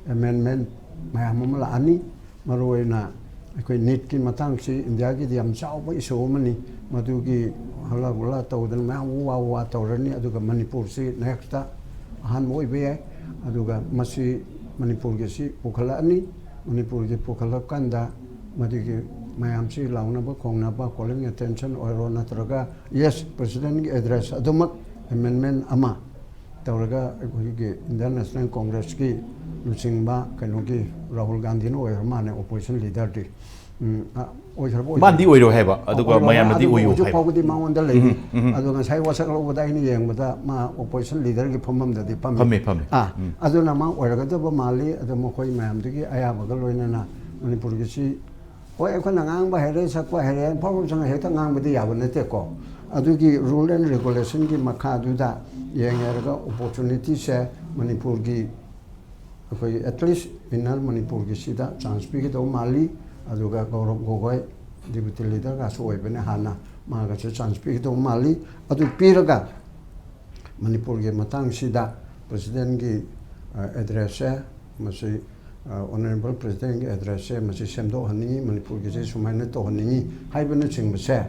ꯑꯦꯃꯦꯟꯃꯦꯟ ꯃꯌꯥꯝ ꯑꯃ ꯂꯥꯛꯑꯅꯤ꯫ ꯃꯔꯨꯑꯣꯏꯅ ꯑꯩꯈꯣꯏ ꯅꯤꯠꯀꯤ ꯃꯇꯥꯡꯁꯤ ꯏꯟꯗꯤꯌꯥꯒꯤꯗꯤ ꯌꯥꯝ ꯆꯥꯎꯕ ꯏꯁꯨ ꯑꯃꯅꯤ꯫ ꯃꯗꯨꯒꯤ ꯍꯜꯂꯥ ꯒꯨꯂꯥ ꯇꯧꯗꯅ ꯃꯌꯥꯝ ꯎ ꯋꯥ ꯎ ꯋꯥ ꯇꯧꯔꯅꯤ, ꯑꯗꯨꯒ ꯃꯅꯤꯄꯨꯔꯁꯤ ꯅꯦꯛꯁꯇ ꯑꯍꯥꯟꯕ ꯑꯣꯏꯕ ꯌꯥꯏ꯫ ꯑꯗꯨꯒ ꯃꯁꯤ ꯃꯅꯤꯄꯨꯔꯒꯤꯁꯤ ꯄꯨꯈꯠꯂꯛꯑꯅꯤ꯫ ꯃꯅꯤꯄꯨꯔꯒꯤ ꯄꯨꯈꯠꯂꯛꯀꯥꯟꯗ ꯃꯗꯨꯒꯤ ꯃꯌꯥꯝꯁꯤ ꯂꯥꯎꯅꯕ ꯈꯣꯡꯅꯕ, ꯀꯣꯂꯤꯡ ꯑꯦꯇꯦꯟꯁꯟ ꯑꯣꯏꯔꯣ, ꯅꯠꯇ꯭ꯔꯒ ꯌꯦꯁ, ꯄ꯭ꯔꯁꯤꯗꯦꯟꯒꯤ ꯑꯦꯗ꯭ꯔꯦꯁ ꯑꯗꯨꯃꯛ ꯑꯦꯃꯦꯟꯃꯦꯟ ꯑꯃ ꯇꯧꯔꯒ ꯑꯩꯈꯣꯏꯒꯤ ꯏꯟꯗꯤꯌꯟ ꯅꯦꯁꯅꯦꯜ ꯀꯣꯡꯒ꯭ꯔꯦꯁꯀꯤ ꯂꯨꯆꯤꯡꯕ ꯀꯩꯅꯣꯒꯤ ꯔꯥꯍꯨꯜ ꯒꯥꯟꯙꯤꯅ ꯑꯣꯏꯈ꯭ꯔ ꯃꯥꯜꯂꯦ, ꯑꯣꯄꯣꯖꯤꯁꯟ ꯂꯤꯗꯔꯗꯤ꯫ ꯎꯝ, ꯑ, ꯑꯣꯏꯈ꯭ꯔꯕ ꯑꯣꯏꯗ꯭ꯔꯤꯕ? ꯃꯥꯅꯗꯤ ꯑꯣꯏꯔꯣꯏ ꯍꯥꯏꯕ, ꯑꯗꯨꯒ ꯑꯣꯏꯔꯣꯏ ꯃꯌꯥꯝꯅꯗꯤ ꯍꯥꯏꯕ, ꯑꯗꯨꯕꯨ ꯑꯣꯏꯌꯨ ꯍꯧꯖꯤꯛ ꯍꯥꯏꯕ꯫ ꯐꯥꯎꯕꯗꯤ ꯃꯉꯣꯟꯗ ꯂꯩꯔꯤ꯫ ꯎꯝ, ꯎꯝ꯫ ꯑꯗꯣ ꯉꯁꯥꯏ ꯋꯥꯁꯛ ꯂꯧꯕꯗ ꯑꯩꯅ ꯌꯦꯡꯕꯗ ꯃꯥ ꯑꯣꯄꯣꯖꯤꯁꯟ ꯂꯤꯗꯔꯒꯤ ꯐꯝꯐꯝꯗꯗꯤ ꯐꯝꯃꯤ꯫ ꯐꯝꯃꯤ, ꯐꯝꯃꯤ꯫ ꯑꯥ, ꯎꯝ꯫ ꯑꯗꯨꯅ ꯃꯥ ꯑꯣꯏꯔꯒꯗꯕ ꯃꯥꯜꯂꯤ꯫ ꯑꯗꯣ ꯃꯈꯣꯏ ꯃꯌꯥꯝꯗꯨꯒꯤ ꯑꯌꯥꯕꯒ ꯂꯣꯏꯅꯅ ꯃꯅꯤꯄꯨꯔꯒꯤꯁꯤ, ꯍꯣꯏ, ꯑꯩꯈꯣꯏꯅ ꯉꯥꯡꯕ ꯍꯩꯔꯦ, ꯁꯛꯄ ꯍꯩꯔꯦ, ꯐꯥꯎ ꯆꯪꯉ ꯍꯦꯛꯇ ꯉꯥꯡꯕꯗꯤ ꯌꯥꯕ ꯅꯠꯇꯦꯀꯣ꯫ ꯑꯗꯨꯒꯤ ꯔꯨꯜ ꯑꯦꯟ ꯔꯤꯒꯨꯂꯦꯁꯟꯒꯤ ꯃꯈꯥꯗꯨꯗ ꯌꯦꯡꯉꯦꯔꯒ ꯑꯣꯄꯣꯔꯆꯨꯅꯤꯇꯤꯁꯦ ꯃꯅꯤꯄꯨꯔꯒꯤ, ꯑꯩꯈꯣꯏꯒꯤ ꯑꯦꯠꯂꯤꯁ ꯏꯟꯅꯔ ꯃꯅꯤꯄꯨꯔꯒꯤꯁꯤꯗ ꯆꯥꯟꯁ ꯄꯤꯒꯗꯧꯕ ꯃꯥꯜꯂꯤ꯫ ꯑꯗꯨꯒ ꯒꯧꯔꯕ ꯒꯣꯒꯣꯏ, ꯗꯤꯄꯨꯇꯤ ꯂꯤꯗꯔꯒꯁꯨ ꯑꯣꯏꯕꯅꯦ ꯍꯥꯟꯅ, ꯃꯥꯒꯁꯨ ꯆꯥꯟꯁ ꯄꯤꯒꯗꯧꯕ ꯃꯥꯜꯂꯤ꯫ ꯑꯗꯨ ꯄꯤꯔꯒ ꯃꯅꯤꯄꯨꯔꯒꯤ ꯃꯇꯥꯡꯁꯤꯗ ꯄ꯭ꯔꯁꯤꯗꯦꯟꯒꯤ, ꯑ, ꯑꯦꯗ꯭ꯔꯦꯁꯁꯦ ꯃꯁꯤ, ꯑ, ꯑꯣꯅꯔꯦꯕꯜ ꯄ꯭ꯔꯁꯤꯗꯦꯟꯒꯤ ꯑꯦꯗ꯭ꯔꯦꯁꯁꯦ ꯃꯁꯤ ꯁꯦꯝꯗꯣꯛꯍꯟꯅꯤꯡꯉꯤ, ꯃꯅꯤꯄꯨꯔꯒꯤꯁꯦ ꯁꯨꯃꯥꯏꯅ ꯇꯧꯍꯟꯅꯤꯡꯉꯤ ꯍꯥꯏꯕꯅꯆꯤꯡꯕꯁꯦ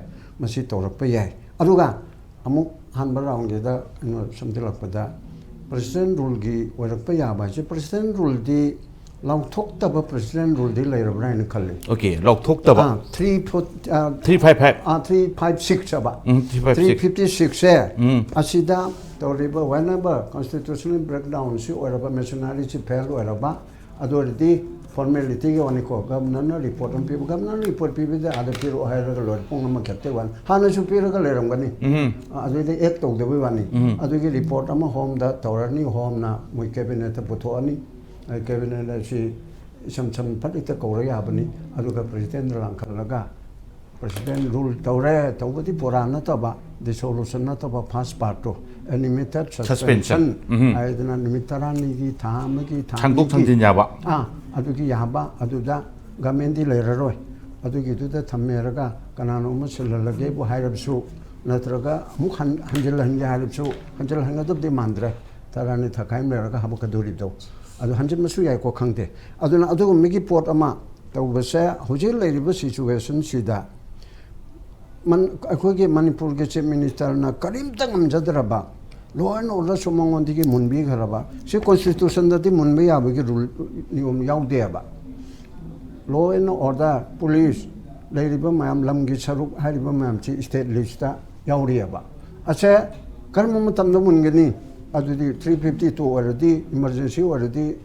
ꯃꯁꯤ ꯇꯧꯔꯛꯄ ꯌꯥꯏ꯫ ꯑꯗꯨꯒ ꯑꯃꯨꯛ ꯑꯍꯥꯟꯕ ꯔꯥꯎꯟꯒꯤꯗ ꯀꯩꯅꯣ ꯁꯝꯖꯤꯜꯂꯛꯄꯗ, ꯄ꯭ꯔꯁꯤꯗꯦꯟ ꯔꯨꯜꯒꯤ ꯑꯣꯏꯔꯛꯄ ꯌꯥꯕ ꯍꯥꯏꯁꯦ, ꯄ꯭ꯔꯁꯤꯗꯦꯟ ꯔꯨꯜꯗꯤ ꯂꯥꯎꯊꯣꯛꯇꯕ ꯄ꯭ꯔꯁꯤꯗꯦꯟ ꯔꯨꯜꯗꯤ ꯂꯩꯔꯕ꯭ꯔꯥ ꯍꯥꯏꯅ ꯈꯜꯂꯤ꯫ ꯑꯣꯀꯦ, ꯂꯥꯎꯊꯣꯛꯇꯕ꯫ Three four three five five. Three five six ꯍꯥꯏꯕ, um, three five three six. Fifty ꯁꯤꯛꯁꯁꯦ ꯎꯝ꯫ ꯑꯁꯤꯗ ꯇꯧꯔꯤꯕ whenever constitutional breakdownꯁꯤ ꯑꯣꯏꯔꯕ, machineryꯁꯤ fail ꯑꯣꯏꯔꯕ, ꯑꯗꯨ ꯑꯣꯏꯔꯗꯤ formalityꯒꯤ ꯋꯥꯅꯤꯀꯣ, governorꯅ report ꯑꯃ ꯄꯤꯕ, governorꯅ report ꯄꯤꯕꯗ ꯑꯥꯗ ꯄꯤꯔꯛꯑꯣ ꯍꯥꯏꯔꯒ ꯂꯣꯏꯔꯦ, ꯄꯨꯡ ꯑꯃ ꯈꯛꯇ ꯋꯥꯅꯤ꯫ ꯍꯥꯟꯅꯁꯨ ꯄꯤꯔꯒ ꯂꯩꯔꯝꯒꯅꯤ꯫ ꯎꯝ꯫ ꯑꯗꯨꯗ act ꯇꯧꯗꯕꯩ ꯋꯥꯅꯤ꯫ ꯎꯝ꯫ ꯑꯗꯨꯒꯤ report ꯑꯃ homeꯗ ꯇꯧꯔꯅꯤ, homeꯅ ꯃꯣꯏ cabinetꯇ ꯄꯨꯊꯣꯛꯑꯅꯤ꯫ ꯑ, cabinet ꯑꯁꯤ ꯏꯁꯝ ꯁꯝ ꯐꯠ ꯍꯦꯛꯇ ꯀꯧꯔ ꯌꯥꯕꯅꯤ꯫ ꯑꯗꯨꯒ presidentꯗ ꯂꯥꯡꯈꯠꯂꯒ president rule ꯇꯧꯔꯦ, ꯇꯧꯕꯗꯤ ꯄꯨꯔꯥ ꯅꯠꯇꯕ, dissolution ꯅꯠꯇꯕ, first partꯇꯣ, animated Suspension꯫ suspension ꯎꯝ꯫ ꯍꯥꯏꯗꯅ ꯅꯨꯃꯤꯠ ꯇꯔꯥꯅꯤꯒꯤ, ꯊꯥ ꯑꯃꯒꯤ, ꯊꯥ ꯊꯥꯡꯗꯣꯛ ꯑꯅꯤꯒꯤ, ꯊꯥꯡꯖꯤꯟ ꯌꯥꯕ꯫ ꯑꯥ, ꯑꯗꯨꯒꯤ ꯌꯥꯕ, ꯑꯗꯨꯗ governmentꯗꯤ ꯂꯩꯔꯔꯣꯏ, ꯑꯗꯨꯒꯤꯗꯨꯗ ꯊꯝꯃꯦꯔꯒ ꯀꯅꯥꯅꯣ ꯑꯃ ꯁꯤꯜꯍꯜꯂꯒꯦꯕꯨ ꯍꯥꯏꯔꯕꯁꯨ, ꯅꯠꯇ꯭ꯔꯒ ꯑꯃꯨꯛ ꯍꯟ-, ꯍꯟꯖꯤꯜꯍꯟꯒꯦ ꯍꯥꯏꯔꯕꯁꯨ, ꯍꯟꯖꯤꯜꯍꯟꯒꯗꯕꯗꯤ ꯃꯥꯟꯗ꯭ꯔꯦ, ꯇꯔꯥꯅꯤ ꯊꯛꯈꯥꯏ ꯑꯃ ꯂꯩꯔꯒ ꯍꯥꯞꯄꯛꯀꯗꯣꯔꯤꯕꯗꯣ꯫ ꯑꯗꯨ ꯍꯟꯖꯤꯟꯕꯁꯨ ꯌꯥꯏꯀꯣ, ꯈꯪꯗꯦ꯫ ꯑꯗꯨꯅ ꯑꯗꯨꯒꯨꯝꯕꯒꯤ ꯄꯣꯠ ꯑꯃ ꯇꯧꯕꯁꯦ ꯍꯧꯖꯤꯛ ꯂꯩꯔꯤꯕ situationꯁꯤꯗ ꯃꯟ-, ꯑꯩꯈꯣꯏꯒꯤ ꯃꯅꯤꯄꯨꯔꯒꯤ chief ministerꯅ ꯀꯔꯤꯝꯇ ꯉꯝꯖꯗ꯭ꯔꯕ, law and orderꯁꯨ ꯃꯉꯣꯟꯗꯒꯤ ꯃꯨꯟꯕꯤꯈ꯭ꯔꯕ, ꯁꯤ constitutionꯗꯗꯤ ꯃꯨꯟꯕ ꯌꯥꯕꯒꯤ rule, ꯅꯤꯌꯣꯝ ꯌꯥꯎꯗꯦꯕ꯫ Law and order, police, ꯂꯩꯔꯤꯕ ꯃꯌꯥꯝ, ꯂꯝꯒꯤ ꯁꯔꯨꯛ ꯍꯥꯏꯔꯤꯕ ꯃꯌꯥꯝꯁꯤ state leaseꯇ ꯌꯥꯎꯔꯤꯑꯕ꯫ ꯑꯁꯦ ꯀꯔꯝꯕ ꯃꯇꯝꯗ ꯃꯨꯟꯒꯅꯤ? ꯑꯗꯨꯗꯤ three fifty two ꯑꯣꯏꯔꯗꯤ, emergency ꯑꯣꯏꯔꯗꯤ,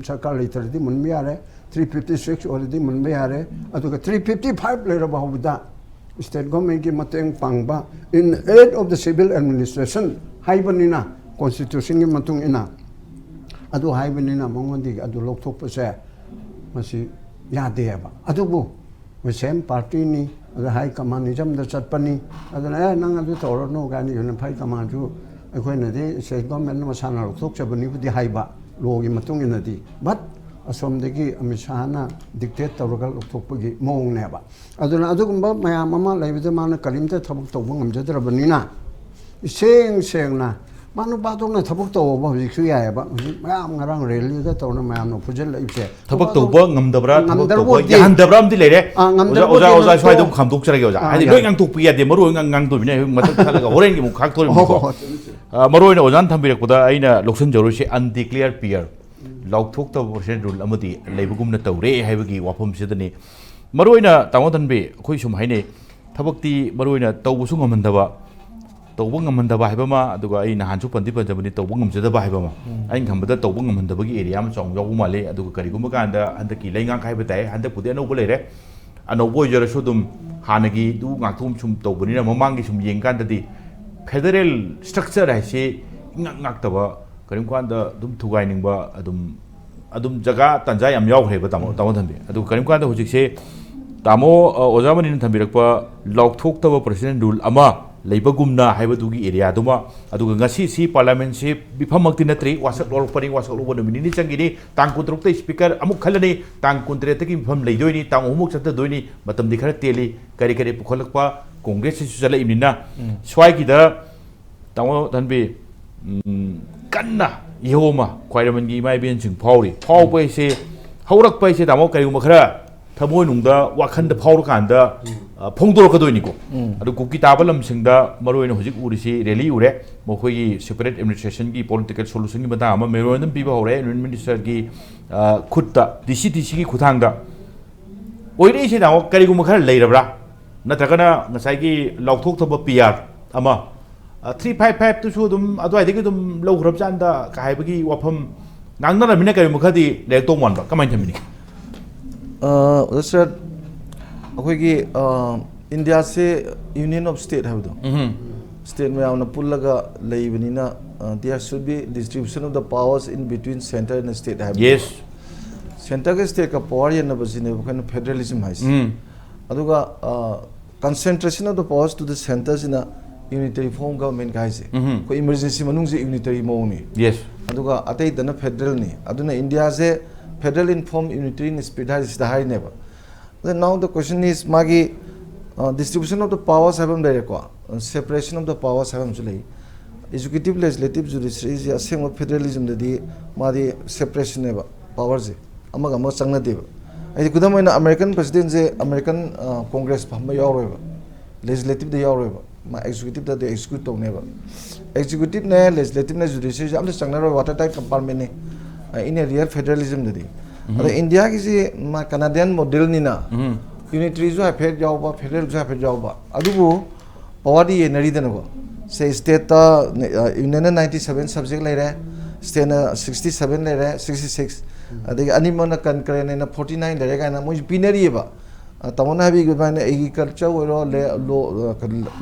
ꯁꯔꯀꯥꯔ ꯂꯩꯇ꯭ꯔꯗꯤ ꯃꯨꯟꯕ ꯌꯥꯔꯦ, three fifty six ꯑꯣꯏꯔꯗꯤ ꯃꯨꯟꯕ ꯌꯥꯔꯦ, ꯑꯗꯨꯒ three fifty five ꯂꯩꯔꯕ ꯍꯧꯕꯗ state governmentꯀꯤ ꯃꯇꯦꯡ ꯄꯥꯡꯕ, in aid of the civil administration ꯍꯥꯏꯕꯅꯤꯅ, constitutionꯒꯤ ꯃꯇꯨꯡ ꯏꯟꯅ ꯑꯗꯨ ꯍꯥꯏꯕꯅꯤꯅ ꯃꯉꯣꯟꯗꯒꯤ ꯑꯗꯨ ꯂꯧꯊꯣꯛꯄꯁꯦ ꯃꯁꯤ ꯌꯥꯗꯦꯕ꯫ ꯑꯗꯨꯕꯨ ꯃꯣꯏ same partyꯅꯤ, ꯑꯗ high communismꯗ ꯆꯠꯄꯅꯤ, ꯑꯗꯨꯅ "ꯑꯦ, ꯅꯪ ꯑꯗꯨ ꯇꯧꯔꯅꯨ" ꯀꯥꯏꯅ unified commandꯁꯨ ꯑꯩꯈꯣꯏꯅꯗꯤ state governmentꯅ ꯃꯁꯥꯅ ꯂꯧꯊꯣꯛꯆꯕꯅꯤꯕꯨꯗꯤ ꯍꯥꯏꯕ, lawꯒꯤ ꯃꯇꯨꯡ ꯏꯟꯅꯗꯤ, but ꯑꯁꯣꯝꯗꯒꯤ ꯑꯃꯤꯠ ꯁꯥꯍꯅ dictate ꯇꯧꯔꯒ ꯂꯧꯊꯣꯛꯄꯒꯤ ꯃꯑꯣꯡꯅꯦꯕ꯫ ꯑꯗꯨꯅ ꯑꯗꯨꯒꯨꯝꯕ ꯃꯌꯥꯝ ꯑꯃ ꯂꯩꯕꯗ ꯃꯥꯅ ꯀꯔꯤꯝꯇ ꯊꯕꯛ ꯇꯧꯕ ꯉꯝꯖꯗ꯭ꯔꯕꯅꯤꯅ, ꯏꯁꯦꯡ ꯁꯦꯡꯅ ꯃꯥ ꯅꯨꯄꯥꯗꯨꯅ ꯊꯕꯛ ꯇꯧꯕ ꯍꯧꯖꯤꯛꯁꯨ ꯌꯥꯏꯑꯕ꯫ ꯍꯧꯖꯤꯛ ꯃꯌꯥꯝ ꯉꯔꯥꯡ ꯔꯦꯂꯤꯗ ꯇꯧꯅ ꯃꯌꯥꯝꯅ ꯐꯨꯖꯜꯂꯛꯏꯕꯁꯦ꯫ ꯊꯕꯛ ꯅꯨꯄꯥꯗꯣ ꯇꯧꯕ ꯉꯝꯗꯕ꯭ꯔꯥ, ꯊꯕꯛ ꯇꯧꯕ ꯉꯝꯗ꯭ꯔꯕꯣꯗꯤ ꯌꯥꯍꯟꯗꯕ꯭ꯔꯥ ꯑꯃꯗꯤ ꯂꯩꯔꯦ꯫ ꯑꯥ, ꯑꯣꯖꯥ, ꯉꯝꯗ꯭ꯔꯕꯣꯗꯤ ꯑꯣꯖꯥ, ꯑꯣꯖꯥ, ꯁ꯭ꯋꯥꯏꯗ ꯅꯠꯇ꯭ꯔꯣ? ꯑꯃꯨꯛ ꯈꯥꯝꯗꯣꯛꯆꯔꯒꯦ ꯑꯣꯖꯥ꯫ ꯑꯥ, ꯍꯥꯏꯗꯤ ꯌꯥꯏ꯫ ꯂꯣꯏ ꯉꯥꯡꯊꯣꯛꯄ ꯌꯥꯗꯦ, ꯃꯔꯨ ꯑꯣꯏꯅ ꯉꯥꯡ-, ꯉꯥꯡꯗꯣꯏꯕꯅꯦ꯫ ꯑꯩ ꯃꯊꯛ ꯊꯠꯂꯒ ꯍꯣꯔꯦꯟꯒꯤ ꯑꯃꯨꯛ ꯍꯣꯏ, ꯈꯥꯛꯇꯣꯔꯤꯕꯅꯤꯀꯣ꯫ ꯍꯣꯏ, ꯍꯣꯏ꯫ ꯑꯥ, ꯃꯔꯨ ꯑꯣꯏꯅ ꯑꯣꯖꯥꯅ ꯊꯝꯕꯤꯔꯛꯄꯗ ꯑꯩꯅ ꯂꯧꯁꯤꯟꯖꯔꯨꯁꯦ, undeclared peer, ꯂꯥꯎꯊꯣꯛꯇꯕ ꯄ꯭ꯔꯁꯤꯗꯦꯟ ꯔꯨꯜ ꯑꯃꯗꯤ ꯂꯩꯕꯒꯨꯝꯅ ꯇꯧꯔꯦ ꯍꯥꯏꯕꯒꯤ ꯋꯥꯐꯝꯁꯤꯗꯅꯤ꯫ ꯃꯔꯨ ꯑꯣꯏꯅ ꯇꯥꯃꯣ ꯊꯟꯕꯤ, ꯑꯩꯈꯣꯏ ꯁꯨꯝ ꯍꯥꯏꯅꯩ, ꯊꯕꯛꯇꯤ ꯃꯔꯨ ꯑꯣꯏꯅ ꯇꯧꯕꯁꯨ ꯉꯝꯍꯟꯗꯕ, ꯇꯧꯕ ꯉꯝꯍꯟꯗꯕ ꯍꯥꯏꯕ ꯑꯃ, ꯑꯗꯨꯒ ꯑꯩ ꯅꯍꯥꯟꯁꯨ ꯄꯟꯗꯤ ꯄꯟꯖꯕꯅꯤ, ꯇꯧꯕ ꯉꯝꯖꯗꯕ ꯍꯥꯏꯕ ꯑꯃ꯫ ꯑꯩꯅ ꯈꯟꯕꯗ ꯇꯧꯕ ꯉꯝꯍꯟꯗꯕꯒꯤ ꯑꯦꯔꯤꯌꯥ ꯑꯃ ꯆꯥꯎꯅ ꯌꯥꯎꯕ ꯃꯥꯜꯂꯤ꯫ ꯑꯗꯨꯒ ꯀꯔꯤꯒꯨꯝꯕ ꯀꯥꯟꯗ ꯍꯟꯗꯛꯀꯤ ꯂꯩꯉꯥꯛ ꯍꯥꯏꯕ ꯇꯥꯏ, ꯍꯟꯗꯛꯄꯨꯗꯤ ꯑꯅꯧꯕ ꯂꯩꯔꯦ, ꯑꯅꯧꯕ ꯑꯣꯏꯖꯔꯁꯨ ꯑꯗꯨꯝ ꯍꯥꯟꯅꯒꯤꯗꯨ ꯉꯥꯛꯊꯣꯛ ꯁꯨꯝ ꯇꯧꯕꯅꯤꯅ, ꯃꯃꯥꯡꯒꯤ ꯁꯨꯝ ꯌꯦꯡꯀꯥꯟꯗꯗꯤ ꯐꯦꯗꯔꯦꯜ ꯁ꯭ꯇ꯭ꯔꯛꯆꯔ ꯍꯥꯏꯁꯤ ꯏꯉꯥꯛ ꯉꯥꯛꯇꯕ, ꯀꯔꯤꯒꯨꯝꯕ ꯀꯥꯟꯗ ꯑꯗꯨꯝ ꯊꯨꯒꯥꯏꯅꯤꯡꯕ, ꯑꯗꯨꯝ ꯑꯗꯨꯝ ꯖꯒꯥ ꯇꯥꯟꯖꯥ ꯌꯥꯝ ꯌꯥꯎꯈ꯭ꯔꯦꯕ, ꯇꯥꯃꯣ, ꯇꯥꯃꯣ ꯊꯟꯕꯤ꯫ ꯑꯗꯨ ꯀꯔꯤꯒꯨꯝꯕ ꯀꯥꯟꯗ ꯍꯧꯖꯤꯛꯁꯦ ꯇꯥꯃꯣ, ꯑ, ꯑꯣꯖꯥ ꯃꯅꯤꯅ ꯊꯝꯕꯤꯔꯛꯄ ꯂꯥꯎꯊꯣꯛꯇꯕ ꯄ꯭ꯔꯁꯤꯗꯦꯟ ꯔꯨꯜ ꯑꯃ ꯂꯩꯕꯒꯨꯝꯅ ꯍꯥꯏꯕꯗꯨꯒꯤ ꯑꯦꯔꯤꯌꯥꯗꯨꯃ, ꯑꯗꯨꯒ ꯉꯁꯤꯁꯤ ꯄꯥꯔꯂꯤꯌꯥꯃꯦꯟꯁꯤ ꯃꯤꯐꯝꯃꯛꯇꯤ ꯅꯠꯇ꯭ꯔꯤ, ꯋꯥꯁꯛ ꯂꯧꯔꯛꯄꯅꯤ, ꯋꯥꯁꯛ ꯂꯧꯕ ꯅꯨꯃꯤꯠ ꯅꯤꯅꯤ ꯆꯪꯈꯤꯅꯤ, ꯇꯥꯡ ꯀꯨꯟꯇꯔꯨꯛꯇ ꯁ꯭ꯄꯤꯀꯔ ꯑꯃꯨꯛ ꯈꯜꯂꯅꯤ, ꯇꯥꯡ ꯀꯨꯟꯇꯔꯦꯠꯇꯒꯤ ꯃꯤꯐꯝ ꯂꯩꯗꯣꯏꯅꯤ, ꯇꯥꯡ ꯑꯍꯨꯝꯃꯨꯛ ꯆꯠꯊꯗꯣꯏꯅꯤ, ꯃꯇꯝꯗꯤ ꯈꯔ ꯇꯦꯜꯂꯤ꯫ ꯀꯔꯤ ꯀꯔꯤ ꯄꯨꯈꯠꯂꯛꯄ, ꯀꯣꯡꯒ꯭ꯔꯦꯁꯁꯤꯁꯨ ꯆꯠꯂꯛꯏꯕꯅꯤꯅ, ꯁ꯭ꯋꯥꯏꯒꯤꯗ ꯇꯥꯃꯣ ꯊꯟꯕꯤ, ꯎꯝ, ꯀꯟꯅ ꯏꯍꯧ ꯑꯃ ꯈ꯭ꯋꯥꯏꯔꯝꯕꯟꯒꯤ ꯏꯃꯥ ꯏꯕꯦꯟꯁꯤꯡ ꯐꯥꯎꯔꯤ꯫ ꯐꯥꯎꯕ ꯍꯥꯏꯁꯦ, ꯍꯧꯔꯛꯄ ꯍꯥꯏꯁꯦ, ꯇꯥꯃꯣ, ꯀꯔꯤꯒꯨꯝꯕ ꯈꯔ ꯊꯃꯣꯏꯅꯨꯡꯗ, ꯋꯥꯈꯟꯗ ꯐꯥꯎꯔꯀꯥꯟꯗ, ꯑ, ꯐꯣꯡꯗꯣꯔꯛꯀꯗꯣꯏꯅꯤꯀꯣ꯫ ꯑꯗꯨ ꯀꯨꯀꯤ ꯇꯥꯕ ꯂꯝꯁꯤꯡꯗ ꯃꯔꯨ ꯑꯣꯏꯅ ꯍꯧꯖꯤꯛ ꯎꯔꯤꯁꯤ ꯔꯦꯂꯤ ꯎꯔꯦ, ꯃꯈꯣꯏꯒꯤ separate administrationꯒꯤ political solutionꯒꯤ ꯃꯇꯥꯡ ꯑꯃ memorandum ꯄꯤꯕ ꯍꯧꯔꯦ, Union Ministerꯒꯤ, ꯑ, ꯈꯨꯠꯇ, ꯗꯤ ꯁꯤ ꯗꯤ ꯁꯤꯒꯤ ꯈꯨꯠꯊꯥꯡꯗ꯫ ꯑꯣꯏꯔꯛꯏꯁꯦ, ꯇꯥꯃꯣ, ꯀꯔꯤꯒꯨꯝꯕ ꯈꯔ ꯂꯩꯔꯕ꯭ꯔꯥ? ꯅꯠꯇ꯭ꯔꯒꯅ ꯉꯁꯥꯏꯒꯤ ꯂꯥꯎꯊꯣꯛꯇꯕ ꯄꯤ ꯑꯥꯔ ꯑꯃ, ꯑ, three five five ꯇꯨꯁꯨ ꯑꯗꯨꯝ ꯑꯗꯨꯋꯥꯏꯗꯒꯤ ꯑꯗꯨꯝ ꯂꯧꯈ꯭ꯔꯕꯖꯥꯠꯅꯤꯗ ꯀ ꯍꯥꯏꯕꯒꯤ ꯋꯥꯐꯝ ꯉꯥꯡꯅꯔꯝꯃꯤꯅ ꯀꯔꯤꯒꯨꯝꯕ ꯈꯔꯗꯤ ꯂꯩꯔꯛꯇꯧ ꯃꯥꯟꯕ꯫ ꯀꯃꯥꯏꯅ ꯊꯝꯕꯤꯅꯤ? ꯑ, ꯑꯣꯖꯥ ꯁꯔꯠ, ꯑꯩꯈꯣꯏꯒꯤ, ꯑ, ꯏꯟꯗꯤꯌꯥꯁꯦ Union of State ꯍꯥꯏꯕꯗꯣ, ꯁ꯭ꯇꯦꯠ ꯃꯌꯥꯝꯅ ꯄꯨꯜꯂꯒ ꯂꯩꯕꯅꯤꯅ, ꯑ, there should be distribution of the powers in between center and state ꯍꯥꯏꯕꯗꯣ꯫ Yes. ꯁꯦꯟꯇꯔꯒ ꯁ꯭ꯇꯦꯠꯀ ꯄꯋꯥꯔ ꯌꯦꯟꯅꯕꯁꯤꯅꯦꯕ ꯑꯩꯈꯣꯏꯅ ꯐꯦꯗꯔꯦꯂꯤꯖꯝ ꯍꯥꯏꯁꯦ꯫ ꯎꯝ. ꯑꯗꯨꯒ, ꯑ, concentration of the powers to the centerꯁꯤꯅ unitary form government ꯍꯥꯏꯁꯦ꯫ ꯑꯩꯈꯣꯏ emergency ꯃꯅꯨꯡꯁꯦ unitary ꯃꯑꯣꯡꯅꯤ꯫ Yes. ꯑꯗꯨꯒ ꯑꯇꯩꯗꯅ ꯐꯦꯗꯔꯦꯜꯅꯤ꯫ ꯑꯗꯨꯅ ꯏꯟꯗꯤꯌꯥꯁꯦ federal in form, unitary in spirit ꯍꯥꯏꯁꯦ ꯁꯤꯗ ꯍꯥꯏꯔꯤꯅꯦꯕ꯫ ꯑꯗ now the question is, ꯃꯥꯒꯤ, ꯑ, distribution of the powers ꯍꯥꯏꯕ ꯑꯃ ꯂꯩꯔꯦꯀꯣ, separation of the powers ꯍꯥꯏꯕ ꯑꯃꯁꯨ ꯂꯩ꯫ Executive, legislative, judiciaryꯁꯦ ꯑꯁꯦꯡꯕ federalismꯗꯗꯤ ꯃꯥꯗꯤ separationꯅꯦꯕ, powerꯁꯦ ꯑꯃꯒ ꯑꯃꯒ ꯆꯪꯅꯗꯦꯕ꯫ ꯍꯥꯏꯗꯤ ꯈꯨꯗꯝ ꯑꯣꯏꯅ American presidentꯁꯦ American Congress ꯐꯝꯕ ꯌꯥꯎꯔꯣꯏꯕ, legislativeꯗ ꯌꯥꯎꯔꯣꯏꯕ, ꯃꯥ executiveꯗꯗꯤ execute ꯇꯧꯅꯦꯕ꯫ Executiveꯅꯦ, legislativeꯅꯦ, judiciaryꯁꯦ ꯑꯝꯇ ꯆꯪꯅꯔꯣꯏ, watertight compartmentꯅꯤ꯫ ꯑ, in a real federalismꯗꯗꯤ꯫ ꯑꯗ ꯏꯟꯗꯤꯌꯥꯒꯤꯁꯤ ꯃꯥ Canadian modelꯅꯤꯅ unitaryꯁꯨ ꯍꯥꯏꯐꯦꯠ ꯌꯥꯎꯕ, federalꯁꯨ ꯍꯥꯏꯐꯦꯠ ꯌꯥꯎꯕ, ꯑꯗꯨꯕꯨ powerꯗꯤ ꯌꯦꯟꯅꯔꯤꯗꯅꯀꯣ꯫ ꯁꯦ stateꯇ unionꯅ ninety seven subject ꯂꯩꯔꯦ, stateꯅ sixty seven ꯂꯩꯔꯦ, sixty six, ꯑꯗꯒꯤ ꯑꯅꯤꯃꯛꯅ concurrent ꯑꯣꯏꯅ forty nine ꯂꯩꯔꯦ ꯀꯥꯏꯅ ꯃꯣꯏꯁꯨ ꯄꯤꯅꯔꯤꯑꯕ꯫ ꯑ, ꯇꯥꯃꯣꯅ ꯍꯥꯏꯕꯤꯈꯤꯕ ꯑꯗꯨꯃꯥꯏꯅ agriculture ꯑꯣꯏꯔꯣ,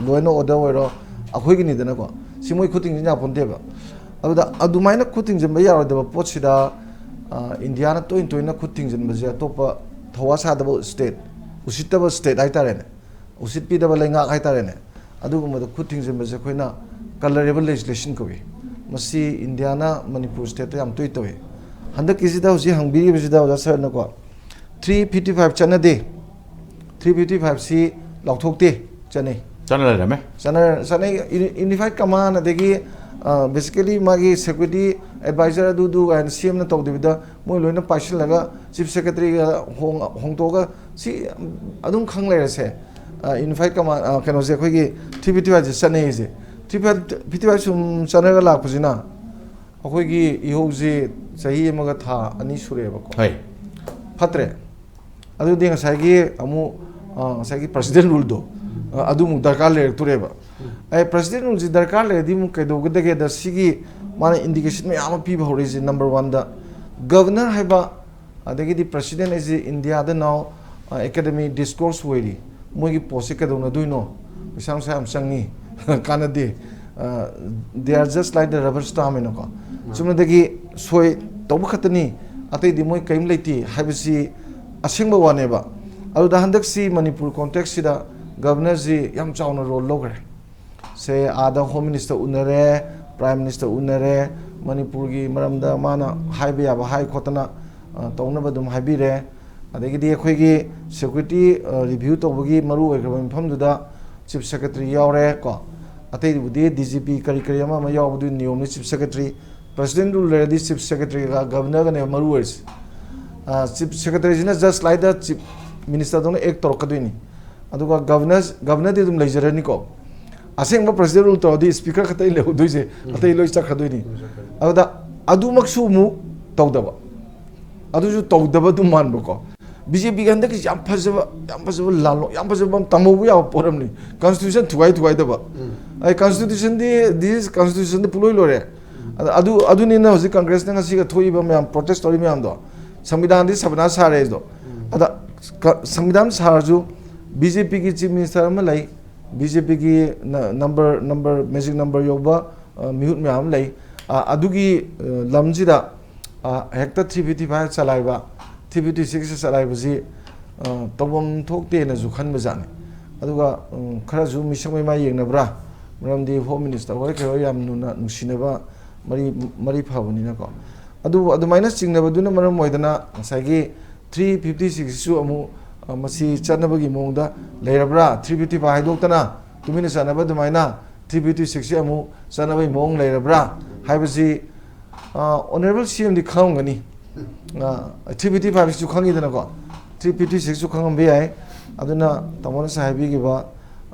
law and order ꯑꯣꯏꯔꯣ, ꯑꯩꯈꯣꯏꯒꯤꯅꯤꯗꯅꯀꯣ꯫ ꯁꯤ ꯃꯣꯏ ꯈꯨꯠ ꯊꯤꯡꯖꯤꯟ ꯌꯥꯄꯣꯟꯇꯦꯕ꯫ ꯑꯗꯨꯗ ꯑꯗꯨꯃꯥꯏꯅ ꯈꯨꯠ ꯊꯤꯡꯖꯤꯟꯕ ꯌꯥꯔꯣꯏꯗꯕ ꯄꯣꯠꯁꯤꯗ, ꯑ, ꯏꯟꯗꯤꯌꯥꯅ ꯇꯣꯏꯅ ꯇꯣꯏꯅ ꯈꯨꯠ ꯊꯤꯡꯖꯤꯟꯕꯁꯦ ꯑꯇꯣꯞꯄ ꯊꯧꯋꯥ ꯁꯥꯗꯕ state, ꯎꯁꯤꯠꯇꯕ state ꯍꯥꯏꯇꯥꯔꯦꯅꯦ, ꯎꯁꯤꯠꯄꯤꯗꯕ ꯂꯩꯉꯥꯛ ꯍꯥꯏꯇꯥꯔꯦꯅꯦ, ꯑꯗꯨꯒꯨꯝꯕꯗ ꯈꯨꯠ ꯊꯤꯡꯖꯤꯟꯕꯁꯦ ꯑꯩꯈꯣꯏꯅ colourable legislation ꯀꯧꯏ꯫ ꯃꯁꯤ ꯏꯟꯗꯤꯌꯥꯅ ꯃꯅꯤꯄꯨꯔ stateꯇ ꯌꯥꯝ ꯇꯣꯏ ꯇꯧꯏ꯫ ꯍꯟꯗꯛꯀꯤꯁꯤꯗ ꯍꯧꯖꯤꯛ ꯍꯪꯕꯤꯔꯤꯕꯁꯤꯗ ꯑꯣꯖꯥ ꯁꯥꯔꯅꯀꯣ, three fifty five ꯆꯠꯅꯗꯦ꯫ Three fifty fiveꯁꯤ ꯂꯥꯎꯊꯣꯛꯇꯦ, ꯆꯠꯅꯩ꯫ ꯆꯠꯅ ꯂꯩꯔꯝꯃꯦ꯫ ꯆꯠꯅ-, ꯆꯠꯅꯩ꯫ Uni-, unified command ꯑꯗꯒꯤ, ꯑ, basically ꯃꯥꯒꯤ security advisor ꯑꯗꯨꯗꯨ ꯀꯥꯏꯅ ꯁꯦꯝꯅ ꯇꯧꯗꯕꯤꯗ ꯃꯣꯏ ꯂꯣꯏꯅ ꯄꯥꯏꯁꯤꯜꯂꯒ chief secretaryꯒ ꯍꯣꯡ-, ꯍꯣꯡꯗꯣꯛꯑꯒ ꯁꯤ ꯑꯗꯨꯝ ꯈꯪ ꯂꯩꯔꯁꯦ꯫ ꯑ, unified command, ꯑ, ꯀꯩꯅꯣꯁꯦ ꯑꯩꯈꯣꯏꯒꯤ three fifty fiveꯁꯦ ꯆꯠꯅꯩꯁꯦ꯫ Three fifty five ꯁꯨꯝ ꯆꯠꯅꯔꯒ ꯂꯥꯛꯄꯁꯤꯅ ꯑꯩꯈꯣꯏꯒꯤ ꯏꯍꯧꯁꯤ ꯆꯍꯤ ꯑꯃꯒ ꯊꯥ ꯑꯅꯤ ꯁꯨꯔꯦꯕꯀꯣ꯫ ꯍꯣꯏ꯫ ꯐꯠꯇ꯭ꯔꯦ꯫ ꯑꯗꯨꯗꯤ ꯉꯁꯥꯏꯒꯤ ꯑꯃꯨꯛ, ꯑ, ꯉꯁꯥꯏꯒꯤ president ruleꯗꯣ, ꯑ, ꯑꯗꯨꯃꯨꯛ ꯗꯔꯀꯥꯔ ꯂꯩꯔꯛꯇꯣꯔꯦꯕ꯫ ꯑꯩ president ruleꯁꯤ ꯗꯔꯀꯥꯔ ꯂꯩꯔꯗꯤ ꯑꯃꯨꯛ ꯀꯩꯗꯧꯒꯗꯒꯦꯗ ꯁꯤꯒꯤ ꯃꯥꯅ indication ꯃꯌꯥꯝ ꯑꯃ ꯄꯤꯕ ꯍꯧꯔꯛꯏꯁꯦ꯫ Number oneꯗ governor ꯍꯥꯏꯕ, ꯑꯗꯒꯤꯗꯤ president ꯍꯥꯏꯁꯦ ꯏꯟꯗꯤꯌꯥꯗ now, ꯑ, academy discourse ꯑꯣꯏꯔꯤ꯫ ꯃꯣꯏꯒꯤ postꯁꯦ ꯀꯩꯗꯧꯅꯗꯣꯏꯅꯣ? ꯄꯩꯁꯥ ꯅꯨꯡꯁꯥ ꯌꯥꯝ ꯆꯪꯉꯤ, ꯀꯥꯟꯅꯗꯦ꯫ ꯑ, they are just like the rubber stamp ꯍꯥꯏꯅꯀꯣ꯫ ꯆꯨꯝꯅꯗꯒꯤ ꯁꯣꯏ ꯇꯧꯕ ꯈꯛꯇꯅꯤ, ꯑꯇꯩꯗꯤ ꯃꯣꯏ ꯀꯔꯤꯝ ꯂꯩꯇꯦ ꯍꯥꯏꯕꯁꯤ ꯑꯁꯦꯡꯕ ꯋꯥꯅꯦꯕ꯫ ꯑꯗꯨꯗ ꯍꯟꯗꯛꯁꯤ ꯃꯅꯤꯄꯨꯔ contextꯁꯤꯗ governorꯁꯤ ꯌꯥꯝ ꯆꯥꯎꯅ role ꯂꯧꯈ꯭ꯔꯦ꯫ ꯁꯦ ꯑꯥꯗ home minister ꯎꯅꯔꯦ, prime minister ꯎꯅꯔꯦ, ꯃꯅꯤꯄꯨꯔꯒꯤ ꯃꯔꯝꯗ ꯃꯥꯅ ꯍꯥꯏꯕ ꯌꯥꯕ ꯍꯥꯏ ꯈꯣꯠꯇꯅ, ꯑ, ꯇꯧꯅꯕ ꯑꯗꯨꯝ ꯍꯥꯏꯕꯤꯔꯦ꯫ ꯑꯗꯒꯤꯗꯤ ꯑꯩꯈꯣꯏꯒꯤ security, ꯑ, review ꯇꯧꯕꯒꯤ ꯃꯔꯨ ꯑꯣꯏꯈ꯭ꯔꯕ ꯃꯐꯝꯗꯨꯗ chief secretary ꯌꯥꯎꯔꯦ ꯀꯣ꯫ ꯑꯇꯩꯕꯨꯗꯤ ꯗꯤ ꯖꯤ ꯄꯤ ꯀꯔꯤ ꯀꯔꯤ ꯑꯃ ꯑꯃ ꯌꯥꯎꯕꯗꯨ ꯅꯤꯌꯣꯝꯅꯤ꯫ ꯆꯤꯐ ꯁꯦꯀ꯭ꯔꯦꯇꯔꯤ, ꯄ꯭ꯔꯁꯤꯗꯦꯟ ꯔꯨꯜ ꯂꯩꯔꯗꯤ ꯆꯤꯐ ꯁꯦꯀ꯭ꯔꯦꯇꯔꯤꯒ ꯒꯕꯔꯅꯔꯒꯅꯦꯕ ꯃꯔꯨ ꯑꯣꯏꯔꯤꯁꯦ꯫ ꯆꯤꯐ ꯁꯦꯀ꯭ꯔꯦꯇꯔꯤꯁꯤꯅ ꯖꯁ ꯂꯥꯏꯛ ꯗ ꯆꯤꯐ ꯃꯤꯅꯤꯁꯇꯔꯗꯧꯅ ꯑꯦꯛ ꯇꯧꯔꯛꯀꯗꯣꯏꯅꯤ꯫ ꯑꯗꯨꯒ ꯒꯕꯔꯅꯔ, ꯒꯕꯔꯅꯔꯗꯤ ꯑꯗꯨꯝ ꯂꯩꯖꯔꯅꯤꯀꯣ꯫ ꯑꯁꯦꯡꯕ ꯄ꯭ꯔꯁꯤꯗꯦꯟ ꯔꯨꯜ ꯇꯧꯔꯗꯤ ꯁ꯭ꯄꯤꯀꯔ ꯈꯛꯇ ꯂꯩꯍꯧꯗꯣꯏꯁꯦ, ꯑꯇꯩ ꯂꯣꯏ ꯆꯠꯈ꯭ꯔꯗꯣꯏꯅꯤ꯫ ꯑꯗꯨꯗ ꯑꯗꯨꯃꯛꯁꯨ ꯑꯃꯨꯛ ꯇꯧꯗꯕ, ꯑꯗꯨꯁꯨ ꯇꯧꯗꯕ ꯑꯗꯨꯝ ꯃꯥꯟꯕꯀꯣ꯫ ꯕꯤ ꯖꯦ ꯄꯤꯒꯤ ꯍꯟꯗꯛꯀꯤꯁꯤ ꯌꯥꯝ ꯐꯖꯕ, ꯌꯥꯝ ꯐꯖꯕ ꯂꯥꯜꯂꯣ, ꯌꯥꯝ ꯐꯖꯕ ꯑꯃ ꯇꯝꯍꯧꯕ ꯌꯥꯕ ꯄꯣꯠ ꯑꯃꯅꯤ꯫ ꯀꯟꯁꯇꯤꯇ꯭ꯌꯨꯁꯟ ꯊꯨꯒꯥꯏ ꯊꯨꯒꯥꯏꯗꯕ꯫ ꯑꯩ ꯀꯟꯁꯇꯤꯇ꯭ꯌꯨꯁꯟꯗꯤ, ꯗꯤꯁ ꯀꯟꯁꯇꯤꯇ꯭ꯌꯨꯁꯟꯗꯤ ꯄꯨꯂꯣꯏ ꯂꯣꯏꯔꯦ꯫ ꯑꯗ ꯑꯗꯨ, ꯑꯗꯨꯅꯤꯅ ꯍꯧꯖꯤꯛ ꯀꯪꯒ꯭ꯔꯦꯁꯅ ꯉꯁꯤꯒ ꯊꯣꯛꯏꯕ ꯃꯌꯥꯝ, ꯄ꯭ꯔꯣꯇꯦꯁ ꯇꯧꯔꯤ ꯃꯌꯥꯝꯗꯣ꯫ ꯁꯪꯕꯤꯙꯥꯟꯗꯤ ꯁꯕꯅꯥꯁ ꯁꯥꯔꯦ ꯑꯗꯣ꯫ ꯑꯗ ꯀ-, ꯁꯪꯕꯤꯙꯥꯟ ꯁꯥꯔꯁꯨ ꯕꯤ ꯖꯦ ꯄꯤꯒꯤ ꯆꯤꯐ ꯃꯤꯅꯤꯁꯇꯔ ꯑꯃ ꯂꯩ, ꯕꯤ ꯖꯦ ꯄꯤꯒꯤ ꯅ-, ꯅꯝꯕꯔ, ꯅꯝꯕꯔ, ꯃꯦꯖꯤꯛ ꯅꯝꯕꯔ ꯌꯧꯕ, ꯑ, ꯃꯤꯍꯨꯠ ꯃꯌꯥꯝ ꯑꯃ ꯂꯩ꯫ ꯑ, ꯑꯗꯨꯒꯤ, ꯑ, ꯂꯝꯁꯤꯗ, ꯑ, ꯍꯦꯛꯇ ꯊ꯭ꯔꯤ ꯐꯤꯐꯇꯤ ꯐꯥꯏꯚ ꯆꯂꯥꯏꯕ, ꯊ꯭ꯔꯤ ꯐꯤꯐꯇꯤ ꯁꯤꯛꯁ ꯆꯂꯥꯏꯕꯁꯤ, ꯑ, ꯇꯧꯐꯝ ꯊꯣꯛꯇꯦꯅꯁꯨ ꯈꯟꯕꯖꯥꯠꯅꯤ꯫ ꯑꯗꯨꯒ, ꯎꯝ, ꯈꯔꯁꯨ ꯃꯤꯁꯛ ꯃꯤꯃꯥꯏ ꯌꯦꯡꯅꯕ꯭ꯔꯥ? ꯃꯔꯝꯗꯤ ꯍꯣꯝ ꯃꯤꯅꯤꯁꯇꯔ ꯍꯣꯏ ꯀꯩꯍꯣꯏ ꯌꯥꯝ ꯂꯨꯅ ꯅꯨꯡꯁꯤꯅꯕ, ꯃꯔꯤ, ꯃꯔꯤ ꯐꯕꯅꯤꯅꯀꯣ꯫ ꯑꯗꯨꯕꯨ ꯑꯗꯨꯃꯥꯏꯅ ꯆꯤꯡꯅꯕꯗꯨꯅ ꯃꯔꯝ ꯑꯣꯏꯗꯅ ꯉꯁꯥꯏꯒꯤ ꯊ꯭ꯔꯤ ꯐꯤꯐꯇꯤ ꯁꯤꯛꯁꯁꯤꯁꯨ ꯑꯃꯨꯛ, ꯑ, ꯃꯁꯤ ꯆꯠꯅꯕꯒꯤ ꯃꯑꯣꯡꯗ ꯂꯩꯔꯕ꯭ꯔꯥ? ꯊ꯭ꯔꯤ ꯐꯤꯐꯇꯤ ꯐꯥꯏꯚ ꯍꯥꯏꯗꯣꯛꯇꯅ ꯇꯨꯃꯤꯟꯅ ꯆꯠꯅꯕ ꯑꯗꯨꯃꯥꯏꯅ ꯊ꯭ꯔꯤ ꯐꯤꯐꯇꯤ ꯁꯤꯛꯁꯁꯤ ꯑꯃꯨꯛ ꯆꯠꯅꯕꯒꯤ ꯃꯑꯣꯡ ꯂꯩꯔꯕ꯭ꯔꯥ ꯍꯥꯏꯕꯁꯤ, ꯑ, ꯑꯣꯅꯔꯦꯕꯜ ꯁꯤ ꯑꯦꯝꯗꯤ ꯈꯪꯉꯝꯒꯅꯤ꯫ ꯑ, ꯊ꯭ꯔꯤ ꯐꯤꯐꯇꯤ ꯐꯥꯏꯚꯁꯤꯁꯨ ꯈꯪꯉꯤꯗꯅꯀꯣ, ꯊ꯭ꯔꯤ ꯐꯤꯐꯇꯤ ꯁꯤꯛꯁꯁꯨ ꯈꯪꯉꯝꯕ ꯌꯥꯏ꯫ ꯑꯗꯨꯅ ꯇꯥꯃꯣꯅ ꯉꯁꯥꯏ ꯍꯥꯏꯕꯤꯈꯤꯕ,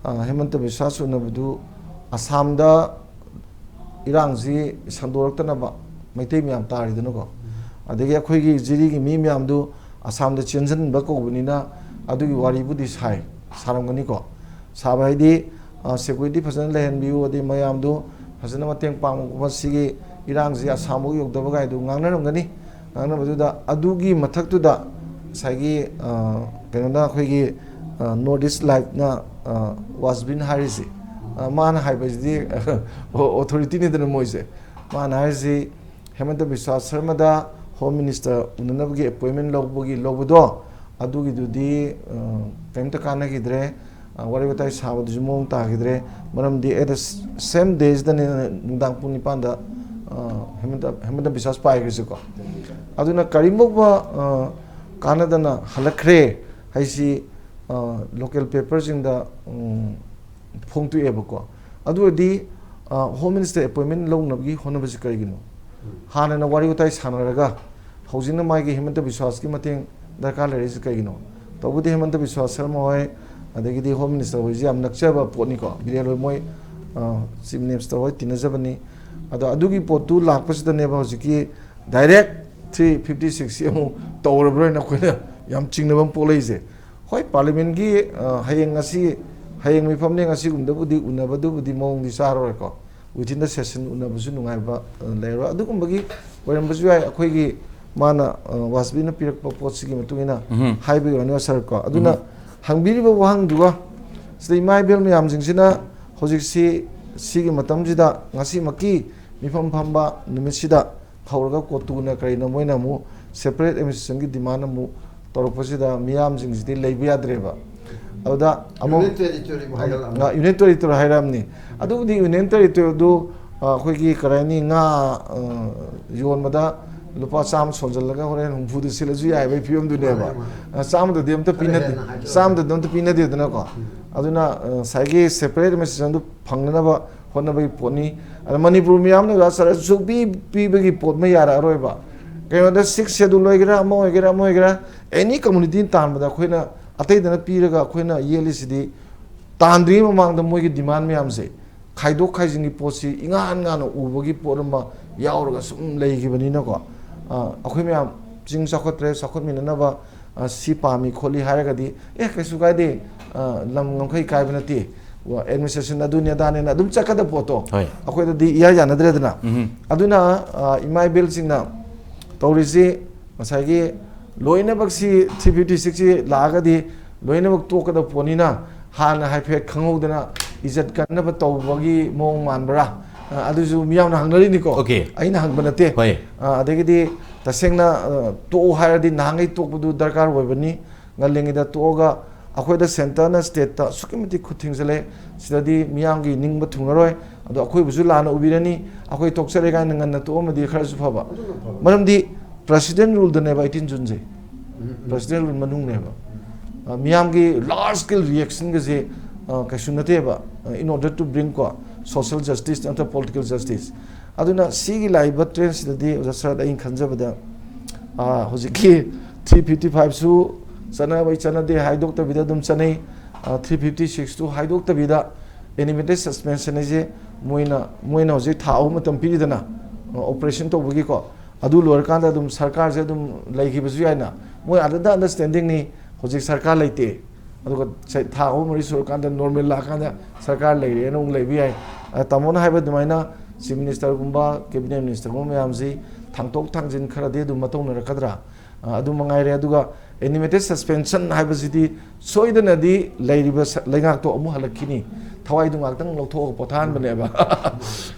ꯑ, ꯍꯦꯃꯟꯇ ꯕꯤꯁ꯭ꯋꯥꯁ ꯎꯅꯕꯗꯨ ꯑꯁꯥꯝꯗ ꯏꯔꯥꯡꯁꯤ ꯁꯟꯗꯣꯔꯛꯇꯅꯕ ꯃꯩꯇꯩ ꯃꯌꯥꯝ ꯇꯥꯔꯤꯗꯅꯀꯣ, ꯑꯗꯒꯤ ꯑꯩꯈꯣꯏꯒꯤ ꯖꯤꯔꯤꯒꯤ ꯃꯤ ꯃꯌꯥꯝꯗꯨ ꯑꯁꯥꯝꯗ ꯆꯦꯟꯁꯤꯟꯕ ꯀꯧꯕꯅꯤꯅ ꯑꯗꯨꯒꯤ ꯋꯥꯔꯤꯕꯨꯗꯤ ꯁꯥꯏ, ꯁꯥꯔꯝꯒꯅꯤꯀꯣ꯫ ꯁꯥꯕ ꯍꯥꯏꯗꯤ, ꯑ, ꯁꯦꯀ꯭ꯌꯨꯔꯤꯇꯤ ꯐꯖꯅ ꯂꯩꯍꯟꯕꯤꯌꯨ, ꯑꯗꯩ ꯃꯌꯥꯝꯗꯨ ꯐꯖꯅ ꯃꯇꯦꯡ ꯄꯥꯡꯕ ꯈꯣꯠꯄ, ꯁꯤꯒꯤ ꯏꯔꯥꯡꯁꯤ ꯑꯁꯥꯝꯐꯥꯎ ꯌꯧꯗꯕ ꯀꯥꯏꯗꯨ ꯉꯥꯡꯅꯔꯝꯒꯅꯤ꯫ ꯉꯥꯡꯅꯕꯗꯨꯗ ꯑꯗꯨꯒꯤ ꯃꯊꯛꯇꯨꯗ ꯉꯁꯥꯏꯒꯤ, ꯑ, ꯀꯩꯅꯣꯅ, ꯑꯩꯈꯣꯏꯒꯤ, ꯑ, ꯅꯣꯔꯠ ꯏꯁ ꯂꯥꯏꯚꯅ, ꯑ, ꯋꯥꯁꯕꯤꯟ ꯍꯥꯏꯔꯤꯁꯤ, ꯑ, ꯃꯥꯅ ꯍꯥꯏꯕꯁꯤꯗꯤ ꯑꯣꯊꯣꯔꯤꯇꯤꯅꯤꯗꯅ ꯃꯣꯏꯁꯦ꯫ ꯃꯥꯅ ꯍꯥꯏꯔꯤꯁꯤ ꯍꯦꯃꯟꯇ ꯕꯤꯁ꯭ꯋꯥ ꯁꯔꯃꯗ ꯍꯣꯝ ꯃꯤꯅꯤꯁꯇꯔ ꯎꯅꯅꯕꯒꯤ ꯑꯦꯄꯣꯏꯟꯃꯦꯟ ꯂꯧꯕꯒꯤ, ꯂꯧꯕꯗꯣ, ꯑꯗꯨꯒꯤꯗꯨꯗꯤ, ꯑ, ꯀꯔꯤꯝꯇ ꯀꯥꯟꯅꯈꯤꯗ꯭ꯔꯦ꯫ ꯑ, ꯋꯥꯔꯤ ꯋꯥꯇꯥꯏ ꯁꯥꯕꯗꯨꯁꯨ ꯃꯑꯣꯡ ꯇꯥꯈꯤꯗ꯭ꯔꯦ꯫ ꯃꯔꯝꯗꯤ at the same daysꯗꯅꯦ ꯅꯨꯡꯗꯥꯡ ꯄꯨꯡ ꯅꯤꯄꯥꯟꯗ, ꯑ, ꯍꯦꯃꯟꯇ, ꯍꯦꯃꯟꯇ ꯕꯤꯁ꯭ꯋꯥꯁ ꯄꯥꯏꯈ꯭ꯔꯤꯁꯦꯀꯣ꯫ ꯑꯗꯨꯅ ꯀꯔꯤꯝꯐꯥꯎꯕ, ꯑ, ꯀꯥꯟꯅꯗꯅ ꯍꯜꯂꯛꯈ꯭ꯔꯦ ꯍꯥꯏꯁꯤ, ꯑ, ꯂꯣꯀꯦꯜ ꯄꯦꯄꯔꯁꯤꯡꯗ, ꯎꯝ, ꯐꯣꯡꯗꯣꯛꯑꯦꯕꯀꯣ꯫ ꯑꯗꯨ ꯑꯣꯏꯔꯗꯤ ꯍꯣꯝ ꯃꯤꯅꯤꯁꯇꯔ ꯑꯦꯄꯣꯏꯟꯃꯦꯟ ꯂꯧꯅꯕꯒꯤ ꯍꯣꯠꯅꯕꯁꯤ ꯀꯔꯤꯒꯤꯅꯣ? ꯍꯥꯟꯅꯅ ꯋꯥꯔꯤ ꯋꯥꯇꯥꯏ ꯁꯥꯟꯅꯔꯒ ꯍꯧꯖꯤꯛꯅ ꯃꯥꯒꯤ ꯍꯤꯃꯟꯇ ꯕꯤꯁ꯭ꯋꯥꯁꯀꯤ ꯃꯇꯦꯡ ꯗꯔꯀꯥꯔ ꯂꯩꯔꯛꯏꯁꯤ ꯀꯩꯒꯤꯅꯣ? ꯇꯧꯕꯗꯤ ꯍꯤꯃꯟꯇ ꯕꯤꯁ꯭ꯋꯥꯁ ꯁꯔꯃ ꯍꯣꯏ, ꯑꯗꯒꯤꯗꯤ ꯍꯣꯝ ꯃꯤꯅꯤꯁꯇꯔ ꯍꯣꯏꯁꯤ ꯌꯥꯝ ꯅꯛꯆꯕ ꯄꯣꯠꯅꯤꯀꯣ꯫ ꯕꯤꯔꯦꯟ ꯍꯣꯏ, ꯃꯣꯏ ꯆꯤꯐ ꯃꯤꯅꯤꯁꯇꯔ ꯍꯣꯏ ꯇꯤꯟꯅꯖꯕꯅꯤ꯫ ꯑꯗꯣ ꯑꯗꯨꯒꯤ ꯄꯣꯠꯇꯨ ꯂꯥꯛꯄꯁꯤꯗꯅꯦꯕ ꯍꯧꯖꯤꯛꯀꯤ ꯗꯥꯏꯔꯦꯛ ꯊ꯭ꯔꯤ ꯐꯤꯐꯇꯤ ꯁꯤꯛꯁꯁꯤ ꯑꯃꯨꯛ ꯇꯧꯔꯕ꯭ꯔꯥ ꯍꯥꯏꯅ ꯑꯩꯈꯣꯏꯅ ꯌꯥꯝ ꯆꯤꯡꯅꯕ ꯑꯃ ꯄꯣꯛꯂꯛꯏꯁꯦ꯫ ꯍꯣꯏ, ꯄꯥꯔꯂꯤꯌꯥꯃꯦꯟꯒꯤ ꯍꯌꯦꯡ ꯉꯁꯤ, ꯍꯌꯦꯡ ꯃꯤꯐꯝꯅꯦ, ꯉꯁꯤꯒꯨꯝꯗꯕꯨꯗꯤ ꯎꯅꯕꯗꯨꯕꯨꯗꯤ ꯃꯑꯣꯡꯗꯤ ꯆꯥꯔꯔꯣꯏꯀꯣ꯫ Within the session ꯎꯅꯕꯁꯨ ꯅꯨꯡꯉꯥꯏꯕ ꯂꯩꯔꯣꯏ꯫ ꯑꯗꯨꯒꯨꯝꯕꯒꯤ ꯑꯣꯏꯔꯝꯕꯁꯨ ꯌꯥꯏ꯫ ꯑꯩꯈꯣꯏꯒꯤ ꯃꯥꯅ ꯋꯥꯖꯄꯦꯌꯤꯅ ꯄꯤꯔꯛꯄ ꯄꯣꯠꯁꯤꯒꯤ ꯃꯇꯨꯡ ꯏꯟꯅ ꯍꯥꯏꯕꯒꯤ ꯋꯥꯅꯤ ꯁꯥꯔꯀꯣ꯫ ꯑꯗꯨꯅ ꯍꯪꯕꯤꯔꯤꯕ ꯋꯥꯍꯪꯗꯨꯒ ꯁꯤꯗ ꯏꯃꯥ ꯏꯕꯦꯜ ꯃꯌꯥꯝꯁꯤꯡꯁꯤꯅ ꯍꯧꯖꯤꯛꯁꯤ, ꯁꯤꯒꯤ ꯃꯇꯝꯁꯤꯗ, ꯉꯁꯤꯃꯛꯀꯤ ꯃꯤꯐꯝ ꯐꯝꯕ ꯅꯨꯃꯤꯠꯁꯤꯗ ꯍꯧꯔꯒ ꯀꯣꯇꯨꯅ ꯀꯔꯤꯅꯣ ꯃꯣꯏꯅ ꯑꯃꯨꯛ separate administrationꯒꯤ demand ꯑꯃꯨꯛ ꯇꯧꯔꯛꯄꯁꯤꯗ ꯃꯤꯌꯥꯝꯁꯤꯡꯁꯤꯗꯤ ꯂꯩꯕ ꯌꯥꯗ꯭ꯔꯦꯕ꯫ ꯑꯗꯨꯗ ꯑꯃꯨꯛ Union Territoryꯕꯨ ꯍꯥꯏꯒꯠꯂꯛꯑꯕꯅꯤ꯫ Union Territory ꯍꯥꯏꯔꯛꯑꯕꯅꯤ꯫ ꯑꯗꯨꯕꯨꯗꯤ Union Territoryꯗꯨ, ꯑ, ꯑꯩꯈꯣꯏꯒꯤ ꯀꯔꯤ ꯍꯥꯏꯅꯤ, ꯉꯥ, ꯑ, ꯌꯣꯟꯕꯗ ꯂꯨꯄꯥ ꯆꯥꯝꯃ ꯁꯣꯟꯖꯜꯂꯒ ꯍꯣꯔꯦꯟ ꯍꯨꯝꯐꯨꯗ ꯁꯤꯠꯂꯁꯨ ꯌꯥꯏꯕꯒꯤ ꯐꯤꯕꯝꯗꯨꯅꯦꯕ꯫ ꯃꯥꯅꯦ, ꯃꯥꯅꯦ꯫ ꯑ, ꯆꯥꯝꯃꯗꯗꯤ ꯑꯝꯇ ꯈꯔ ꯄꯤꯅꯗꯦ, ꯍꯦꯟꯅ ꯍꯥꯏꯖꯔꯒꯦ꯫ ꯆꯥꯝꯃꯗꯗꯤ ꯑꯝꯇ ꯄꯤꯅꯗꯦꯗꯅꯀꯣ꯫ ꯑꯗꯨꯅ, ꯑ, ꯉꯁꯥꯏꯒꯤ separate administrationꯗꯨ ꯐꯪꯅꯅꯕ ꯍꯣꯠꯅꯕꯒꯤ ꯄꯣꯠꯅꯤ꯫ ꯑꯗ ꯃꯅꯤꯄꯨꯔ ꯃꯤꯌꯥꯝꯅ ꯁꯨꯛꯄꯤ ꯄꯤꯕꯒꯤ ꯄꯣꯠ ꯑꯃ ꯌꯥꯔꯛꯑꯔꯣꯏꯕ꯫ ꯀꯩꯅꯣꯗ Sixth Schedule ꯑꯣꯏꯒꯦꯔꯥ, ꯑꯃ ꯑꯣꯏꯒꯦꯔꯥ, ꯑꯃ ꯑꯣꯏꯒꯦꯔꯥ, any communityꯅ ꯇꯥꯟꯕꯗ ꯑꯩꯈꯣꯏꯅ ꯑꯇꯩꯗꯅ ꯄꯤꯔꯒ ꯑꯩꯈꯣꯏꯅ ꯌꯦꯠꯂꯤꯁꯤꯗꯤ ꯇꯥꯟꯗ꯭ꯔꯤꯉꯩ ꯃꯃꯥꯡꯗ ꯃꯣꯏꯒꯤ demand ꯃꯌꯥꯝꯁꯦ ꯈꯥꯏꯗꯣꯛ ꯈꯥꯏꯖꯤꯟꯒꯤ ꯄꯣꯠꯁꯤ ꯏꯉꯥꯟ ꯉꯥꯟꯅ ꯎꯕꯒꯤ ꯄꯣꯠ ꯑꯃ ꯌꯥꯎꯔꯒ ꯁꯨꯝ ꯂꯩꯈꯤꯕꯅꯤꯅꯀꯣ꯫ ꯑ, ꯑꯩꯈꯣꯏ ꯃꯌꯥꯝ ꯆꯤꯡ ꯆꯥꯎꯈꯠꯇ꯭ꯔꯦ, ꯆꯥꯎꯈꯠꯃꯤꯟꯅꯅꯕ ꯑ, ꯁꯤ ꯄꯥꯝꯃꯤ ꯈꯣꯠꯂꯤ ꯍꯥꯏꯔꯒꯗꯤ, ꯑꯦ, ꯀꯩꯁꯨ ꯀꯥꯏꯗꯦ, ꯑ, ꯂꯝ ꯉꯝꯈꯩ ꯀꯥꯏꯕ ꯅꯠꯇꯦ, administration ꯑꯗꯨꯅꯤ ꯑꯗꯥꯅꯦꯅ ꯑꯗꯨꯝ ꯆꯠꯀꯗꯕ ꯄꯣꯠꯇꯣ ꯍꯣꯏ꯫ ꯑꯩꯈꯣꯏꯗꯗꯤ ꯏꯌꯥ ꯌꯥꯅꯗ꯭ꯔꯦꯗꯅ꯫ ꯎꯝ꯫ ꯑꯗꯨꯅ, ꯑ, ꯏꯃꯥ ꯏꯕꯦꯜꯁꯤꯡꯅ ꯇꯧꯔꯤꯁꯤ ꯉꯁꯥꯏꯒꯤ ꯂꯣꯏꯅꯃꯛꯁꯤ three fifty sixꯁꯤ ꯂꯥꯛꯑꯒꯗꯤ ꯂꯣꯏꯅꯃꯛ ꯇꯣꯛꯀꯗꯕ ꯄꯣꯠꯅꯤꯅ ꯍꯥꯟꯅ ꯍꯥꯏꯐꯦꯠ ꯈꯪꯍꯧꯗꯅ ꯏꯖꯠ ꯀꯟꯅꯕ ꯇꯧꯕꯒꯤ ꯃꯑꯣꯡ ꯃꯥꯟꯕ꯭ꯔꯥ? ꯑ, ꯑꯗꯨꯁꯨ ꯃꯤꯌꯥꯝꯅ ꯍꯪꯅꯔꯤꯅꯤꯀꯣ꯫ Okay꯫ ꯑꯩꯅ ꯍꯪꯕ ꯅꯠꯇꯦ꯫ ꯍꯣꯏ꯫ ꯑ, ꯑꯗꯒꯤꯗꯤ ꯇꯁꯦꯡꯅ, ꯑ, ꯇꯣꯛꯎ ꯍꯥꯏꯔꯗꯤ ꯅꯍꯥꯟꯈꯩ ꯇꯣꯛꯄꯗꯨ ꯗꯔꯀꯥꯔ ꯑꯣꯏꯕꯅꯤ꯫ ꯉꯜꯂꯤꯉꯩꯗ ꯇꯣꯛꯑꯒ ꯑꯩꯈꯣꯏꯗ centreꯅ stateꯇ ꯑꯁꯨꯛꯀꯤ ꯃꯇꯤꯛ ꯈꯨꯠ ꯊꯤꯡꯖꯤꯜꯂꯦ꯫ ꯁꯤꯗꯗꯤ ꯃꯤꯌꯥꯝꯒꯤ ꯅꯤꯡꯕ ꯊꯨꯡꯉꯔꯣꯏ꯫ ꯑꯗꯣ ꯑꯩꯈꯣꯏꯕꯨꯁꯨ ꯂꯥꯟꯅ ꯎꯕꯤꯔꯅꯤ꯫ ꯑꯩꯈꯣꯏ ꯇꯣꯛꯆꯔꯦ ꯀꯥꯏꯅ ꯉꯟꯅ ꯇꯣꯛꯑꯝꯃꯗꯤ ꯈꯔꯁꯨ ꯐꯕ꯫ ꯑꯗꯨꯅ ꯐꯕ꯫ ꯃꯔꯝꯗꯤ president ruleꯗꯅꯦꯕ eighteen Juneꯁꯦ꯫ ꯎꯝ, ꯎꯝ꯫ President rule ꯃꯅꯨꯡꯅꯦꯕ꯫ ꯑ, ꯃꯤꯌꯥꯝꯒꯤ large scale reactionꯒꯁꯦ, ꯑ, ꯀꯩꯁꯨ ꯅꯠꯇꯦꯕ꯫ in order to bring ꯀꯣ social justice ꯅꯠꯇ꯭ꯔ political justice꯫ ꯑꯗꯨꯅ ꯁꯤꯒꯤ ꯂꯥꯛꯏꯕ ꯇ꯭ꯔꯦꯟꯁꯤꯗꯗꯤ ꯑꯣꯖꯥ ꯁꯔꯠ, ꯑꯩꯅ ꯈꯟꯖꯕꯗ, ꯑ, ꯍꯧꯖꯤꯛꯀꯤ ꯊ꯭ꯔꯤ ꯐꯤꯐꯇꯤ ꯐꯥꯏꯚꯁꯨ ꯆꯠꯅꯕꯩ ꯆꯠꯅꯗꯦ ꯍꯥꯏꯗꯣꯛꯇꯕꯤꯗ ꯑꯗꯨꯝ ꯆꯠꯅꯩ, ꯊ꯭ꯔꯤ ꯐꯤꯐꯇꯤ ꯁꯤꯛꯁꯇꯨ ꯍꯥꯏꯗꯣꯛꯇꯕꯤꯗ ꯑꯦꯅꯤꯃꯦꯇꯦꯠ ꯁꯁꯄꯦꯟꯁꯟ ꯍꯥꯏꯁꯦ ꯃꯣꯏꯅ, ꯃꯣꯏꯅ ꯍꯧꯖꯤꯛ ꯊꯥ ꯑꯍꯨꯝ ꯃꯇꯝ ꯄꯤꯔꯤꯗꯅ, ꯑꯣꯄꯔꯦꯁꯟ ꯇꯧꯕꯒꯤꯀꯣ꯫ ꯑꯗꯨ ꯂꯣꯏꯔꯀꯥꯟꯗ ꯑꯗꯨꯝ ꯁꯔꯀꯥꯔꯁꯦ ꯑꯗꯨꯝ ꯂꯩꯈꯤꯕꯁꯨ ꯌꯥꯏꯅ꯫ ꯃꯣꯏ ꯑꯥꯗ ꯑꯟꯗꯔꯁꯇꯦꯟꯗꯤꯡꯅꯤ, ꯍꯧꯖꯤꯛ ꯁꯔꯀꯥꯔ ꯂꯩꯇꯦ꯫ ꯑꯗꯨꯒ ꯆ-, ꯊꯥ ꯑꯍꯨꯝ ꯃꯔꯤ ꯁꯨꯔꯀꯥꯟꯗ, ꯅꯣꯔꯃꯦꯜ ꯂꯥꯛꯑꯀꯥꯟꯗ ꯁꯔꯀꯥꯔ ꯂꯩꯔꯦꯅ ꯑꯃꯨꯛ ꯂꯩꯕ ꯌꯥꯏ꯫ ꯑ, ꯇꯥꯃꯣꯅ ꯍꯥꯏꯕ ꯑꯗꯨꯃꯥꯏꯅ ꯆꯤꯐ ꯃꯤꯅꯤꯁꯇꯔꯒꯨꯝꯕ, ꯀꯦꯕꯤꯅꯦꯠ ꯃꯤꯅꯤꯁꯇꯔꯒꯨꯝꯕ ꯃꯌꯥꯝꯁꯤ ꯊꯥꯡꯇꯣꯛ ꯊꯥꯡꯖꯤꯟ ꯈꯔꯗꯤ ꯑꯗꯨꯝ ꯃꯇꯧꯅꯔꯛꯀꯗ꯭ꯔꯥ? ꯑ, ꯑꯗꯨ ꯃꯉꯥꯏꯔꯦ꯫ ꯑꯗꯨꯒ ꯑꯦꯅꯤꯃꯦꯇꯦꯠ ꯁꯁꯄꯦꯟꯁꯟ ꯍꯥꯏꯕꯁꯤꯗꯤ ꯁꯣꯏꯗꯅꯗꯤ ꯂꯩꯔꯤꯕ ꯁ-, ꯂꯩꯉꯥꯛꯇꯣ ꯑꯃꯨꯛ ꯍꯜꯂꯛꯈꯤꯅꯤ꯫ ꯊꯋꯥꯏꯗꯨ ꯉꯥꯛꯇꯪ ꯂꯧꯊꯣꯛꯑꯒ ꯄꯣꯊꯥꯍꯟꯕꯅꯦꯕ꯫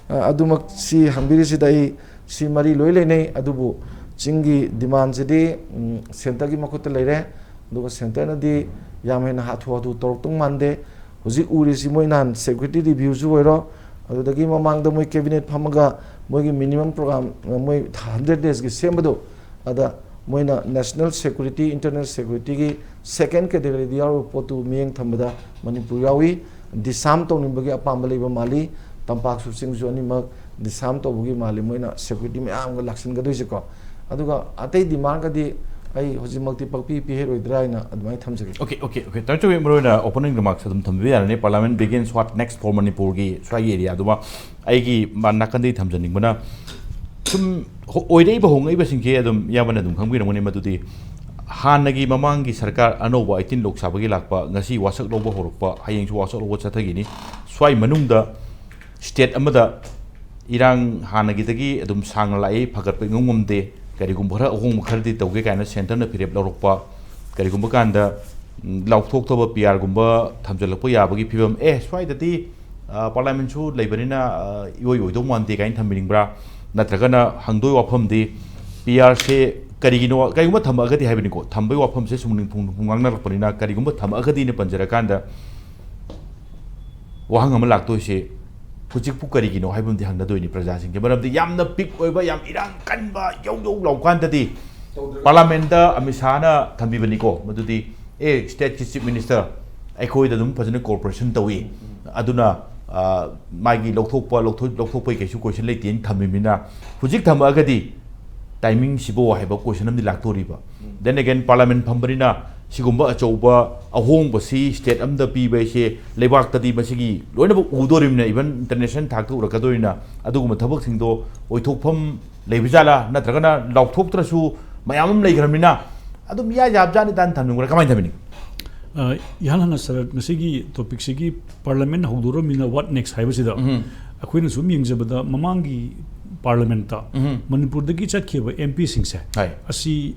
ꯑ, ꯑꯗꯨꯃꯛ ꯁꯤ ꯍꯪꯕꯤꯔꯤꯁꯤꯗ ꯑꯩ ꯁꯤ ꯃꯔꯤ ꯂꯣꯏ ꯂꯩꯅꯩ꯫ ꯑꯗꯨꯕꯨ ꯆꯤꯡꯒꯤ ꯗꯤꯃꯥꯟꯁꯤꯗꯤ, ꯎꯝ, ꯁꯦꯟꯇꯔꯒꯤ ꯃꯈꯨꯠꯇ ꯂꯩꯔꯦ꯫ ꯑꯗꯨꯒ ꯁꯦꯟꯇꯔꯅꯗꯤ ꯌꯥꯝ ꯍꯦꯟꯅ ꯍꯥꯊꯨ ꯍꯥꯊꯨ ꯇꯧꯔꯛꯇꯧ ꯃꯥꯟꯗꯦ꯫ ꯍꯧꯖꯤꯛ ꯎꯔꯤꯁꯤ ꯃꯣꯏ ꯅꯍꯥꯟ ꯁꯦꯀ꯭ꯌꯨꯔꯤꯇꯤ ꯔꯤꯚ꯭ꯌꯨꯁꯨ ꯑꯣꯏꯔꯣ, ꯑꯗꯨꯗꯒꯤ ꯃꯃꯥꯡꯗ ꯃꯣꯏ ꯀꯦꯕꯤꯅꯦꯠ ꯐꯝꯃꯒ ꯃꯣꯏꯒꯤ ꯃꯤꯅꯤꯃꯝ ꯄ꯭ꯔꯣꯒ꯭ꯔꯥꯝ, ꯃꯣꯏ ꯍꯟꯗ꯭ꯔꯦꯠ ꯗꯦꯖꯀꯤ ꯁꯦꯝꯕꯗꯣ, ꯑꯗ ꯃꯣꯏꯅ ꯅꯦꯁꯅꯦꯜ ꯁꯦꯀ꯭ꯌꯨꯔꯤꯇꯤ, ꯏꯟꯇꯔꯅꯦꯜ ꯁꯦꯀ꯭ꯌꯨꯔꯤꯇꯤꯒꯤ ꯁꯦꯀꯦꯟ ꯀꯦꯇꯦꯒꯣꯔꯤꯗ ꯌꯥꯎꯔꯤꯕ ꯄꯣꯠꯇꯨ ꯃꯤꯠꯌꯦꯡ ꯊꯝꯕꯗ ꯃꯅꯤꯄꯨꯔ ꯌꯥꯎꯏ꯫ ꯗꯤꯁꯥꯔꯝ ꯇꯧꯅꯤꯡꯕꯒꯤ ꯑꯄꯥꯝꯕ ꯂꯩꯕ ꯃꯥꯜꯂꯤ꯫ ꯇꯝꯄꯥꯛꯁꯨ ꯆꯤꯡꯁꯨ ꯑꯅꯤꯃꯛ ꯗꯤꯁꯥꯔꯝ ꯇꯧꯕꯒꯤ ꯃꯥꯜꯂꯤ꯫ ꯃꯣꯏꯅ ꯁꯦꯀ꯭ꯌꯨꯔꯤꯇꯤ ꯃꯌꯥꯝꯒ ꯂꯥꯛꯁꯤꯟꯒꯗꯣꯏꯁꯦꯀꯣ꯫ ꯑꯗꯨꯒ ꯑꯇꯩ ꯗꯤꯃꯥꯟꯒꯗꯤ ꯑꯩ ꯍꯧꯖꯤꯛꯃꯛꯇꯤ ꯄꯪꯄꯤ ꯄꯤꯍꯩꯔꯣꯏꯗ꯭ꯔꯥ ꯍꯥꯏꯅ ꯑꯗꯨꯃꯥꯏꯅ ꯊꯝꯖꯒꯦ꯫ Okay, okay, okay. ꯇꯥꯃꯣ ꯆꯧꯕꯤ, ꯃꯔꯨ ꯑꯣꯏꯅ opening remarks ꯑꯗꯨꯝ ꯊꯝꯕꯤꯕ ꯌꯥꯔꯅꯤ꯫ Parliament begins what next for ꯃꯅꯤꯄꯨꯔꯒꯤ ꯁ꯭ꯋꯥꯏꯒꯤ ꯑꯦꯔꯤꯌꯥꯗꯨꯃ ꯑꯩꯒꯤ ꯃ-, ꯅꯥꯀꯟꯗꯒꯤ ꯊꯝꯖꯅꯤꯡꯕꯅ, ꯁꯨꯝ ꯍꯣ-, ꯑꯣꯏꯔꯛꯏꯕ ꯍꯣꯡꯂꯛꯏꯕꯁꯤꯡꯁꯦ ꯑꯗꯨꯝ ꯏꯌꯥꯝꯕꯅ ꯑꯗꯨꯝ ꯈꯪꯕꯤꯔꯝꯒꯅꯤ꯫ ꯃꯗꯨꯗꯤ ꯍꯥꯟꯅꯒꯤ ꯃꯃꯥꯡꯒꯤ ꯁꯔꯀꯥꯔ ꯑꯅꯧꯕ ꯑꯩꯠꯇꯤꯟ ꯂꯣꯛ ꯁꯥꯕꯒꯤ ꯂꯥꯛꯄ, ꯉꯁꯤ ꯋꯥꯁꯛ ꯂꯧꯕ ꯍꯧꯔꯛꯄ, ꯍꯌꯦꯡꯁꯨ ꯋꯥꯁꯛ ꯂꯧꯕ ꯆꯠꯊꯈꯤꯅꯤ꯫ ꯁ꯭ꯋꯥꯏ ꯃꯅꯨꯡꯗ ꯁ꯭ꯇꯦꯠ ꯑꯃꯗ ꯏꯔꯥꯡ ꯍꯥꯟꯅꯒꯤꯗꯒꯤ ꯑꯗꯨꯝ ꯁꯥꯡꯅ ꯂꯥꯛꯏ, ꯐꯒꯠꯄ ꯏꯉꯝ ꯉꯝꯗꯦ, ꯀꯔꯤꯒꯨꯝꯕ ꯈꯔ ꯑꯍꯣꯡꯕ ꯈꯔꯗꯤ ꯇꯧꯒꯦ ꯀꯥꯏꯅ ꯁꯦꯟꯇꯔꯅ ꯐꯤꯔꯦꯞ ꯂꯧꯔꯛꯄ, ꯀꯔꯤꯒꯨꯝꯕ ꯀꯥꯟꯗ, ꯎꯝ, ꯂꯥꯎꯊꯣꯛꯇꯕ ꯄꯤ ꯑꯥꯔꯒꯨꯝꯕ ꯊꯝꯖꯤꯜꯂꯛꯄ ꯌꯥꯕꯒꯤ ꯐꯤꯕꯝ, ꯑꯦ, ꯁ꯭ꯋꯥꯏꯗꯗꯤ, ꯑ, ꯄꯥꯔꯂꯥꯃꯦꯟꯁꯨ ꯂꯩꯕꯅꯤꯅ, ꯑ, ꯏꯑꯣꯏ ꯑꯣꯏꯗꯧ ꯃꯥꯟꯗꯦ ꯀꯥꯏꯅ ꯊꯝꯕꯤꯅꯤꯡꯕ꯭ꯔꯥ? ꯅꯠꯇ꯭ꯔꯒꯅ ꯍꯪꯗꯣꯏ ꯋꯥꯐꯝꯗꯤ, ꯄꯤ ꯑꯥꯔꯁꯦ ꯀꯔꯤꯒꯤꯅꯣ, ꯀꯔꯤꯒꯨꯝꯕ ꯊꯝꯃꯛꯑꯒꯗꯤ ꯍꯥꯏꯕꯅꯤꯀꯣ, ꯊꯝꯕꯒꯤ ꯋꯥꯐꯝꯁꯦ ꯁꯨꯝ ꯅꯤꯡꯐꯨꯡ ꯅꯤꯡꯐꯨꯡ ꯉꯥꯡꯅꯔꯛꯄꯅꯤꯅ, ꯀꯔꯤꯒꯨꯝꯕ ꯊꯝꯃꯛꯑꯒꯗꯤꯅ ꯄꯟꯖꯔꯀꯥꯟꯗ, ꯋꯥꯍꯪ ꯑꯃ ꯂꯥꯛꯇꯣꯏꯁꯦ, ꯍꯧꯖꯤꯛꯄꯨ ꯀꯔꯤꯒꯤꯅꯣ ꯍꯥꯏꯕ ꯑꯃꯗꯤ ꯍꯪꯅꯗꯣꯏꯅꯤ ꯄ꯭ꯔꯖꯥꯁꯤꯡꯁꯦ꯫ ꯃꯔꯝꯗꯤ ꯌꯥꯝꯅ ꯄꯤꯛ ꯑꯣꯏꯕ, ꯌꯥꯝ ꯏꯔꯥꯡ ꯀꯟꯕ, ꯌꯧ ꯌꯧ ꯂꯥꯎ ꯀꯥꯟꯗꯗꯤ ꯄꯥꯔꯂꯥꯃꯦꯟꯗ ꯑꯃꯤꯠ ꯁꯥꯍꯅ ꯊꯝꯕꯤꯕꯅꯤꯀꯣ, ꯃꯗꯨꯗꯤ, ꯑꯦ, ꯁ꯭ꯇꯦꯠꯀꯤ ꯆꯤꯐ ꯃꯤꯅꯤꯁꯇꯔ, ꯑꯩꯈꯣꯏꯗ ꯑꯗꯨꯝ ꯐꯖꯅ ꯀꯣꯑꯣꯄꯔꯦꯁꯟ ꯇꯧꯏ, ꯑꯗꯨꯅ ꯃꯥꯒꯤ ꯂꯧꯊꯣꯛꯄ ꯂꯧꯊꯣꯛꯄꯒꯤ ꯀꯩꯁꯨ ꯀꯣꯏꯁꯟ ꯂꯩꯇꯦꯅ ꯊꯝꯃꯤꯕꯅꯤꯅ, ꯍꯧꯖꯤꯛ ꯊꯝꯃꯛꯑꯒꯗꯤ ꯇꯥꯏꯃꯤꯡꯁꯤꯕꯣ ꯍꯥꯏꯕ ꯀꯣꯏꯁꯟ ꯑꯃꯗꯤ ꯂꯥꯛꯇꯣꯔꯤꯕ꯫ Then again, ꯄꯥꯔꯂꯥꯃꯦꯟ ꯐꯝꯕꯅꯤꯅ ꯁꯤꯒꯨꯝꯕ ꯑꯆꯧꯕ ꯑꯍꯣꯡꯕꯁꯤ ꯁ꯭ꯇꯦꯠ ꯑꯃꯗ ꯄꯤꯕ ꯍꯥꯏꯁꯦ ꯂꯩꯕꯥꯛꯇꯗꯤ ꯃꯁꯤꯒꯤ ꯂꯣꯏꯅꯃꯛ ꯎꯗꯣꯔꯤꯕꯅꯤꯅ, even international ꯊꯥꯛꯇ ꯎꯔꯛꯀꯗꯣꯔꯤꯅ, ꯑꯗꯨꯒꯨꯝꯕ ꯊꯕꯛꯁꯤꯡꯗꯣ ꯑꯣꯏꯊꯣꯛꯐꯝ ꯂꯩꯕꯖꯥꯠꯂꯥ, ꯅꯠꯇ꯭ꯔꯒꯅ ꯂꯥꯎꯊꯣꯛꯇ꯭ꯔꯁꯨ ꯃꯌꯥꯝ ꯑꯃ ꯂꯩꯈ꯭ꯔꯕꯅꯤꯅ ꯑꯗꯨꯝ ꯏꯌꯥ ꯌꯥꯕꯖꯥꯠꯅꯤꯗꯥꯅ ꯊꯝꯅꯤꯡꯕ꯭ꯔꯥ, ꯀꯃꯥꯏꯅ ꯊꯝꯕꯤꯅꯤ? ꯏꯍꯥꯟ ꯍꯥꯟꯅ ꯁꯥꯔ, ꯉꯁꯤꯒꯤ ꯇꯣꯄꯤꯛꯁꯤꯒꯤ ꯄꯥꯔꯂꯥꯃꯦꯟ ꯍꯧꯗꯣꯔꯝꯃꯤꯅ what next ꯍꯥꯏꯕꯁꯤꯗ, ꯑꯩꯈꯣꯏꯅ ꯁꯨꯝ ꯌꯦꯡꯖꯕꯗ ꯃꯃꯥꯡꯒꯤ ꯄꯥꯔꯂꯥꯃꯦꯟꯇ ꯃꯅꯤꯄꯨꯔꯗꯒꯤ ꯆꯠꯈꯤꯕ ꯑꯦꯝ ꯄꯤꯁꯤꯡꯁꯦ, ꯑꯁꯤ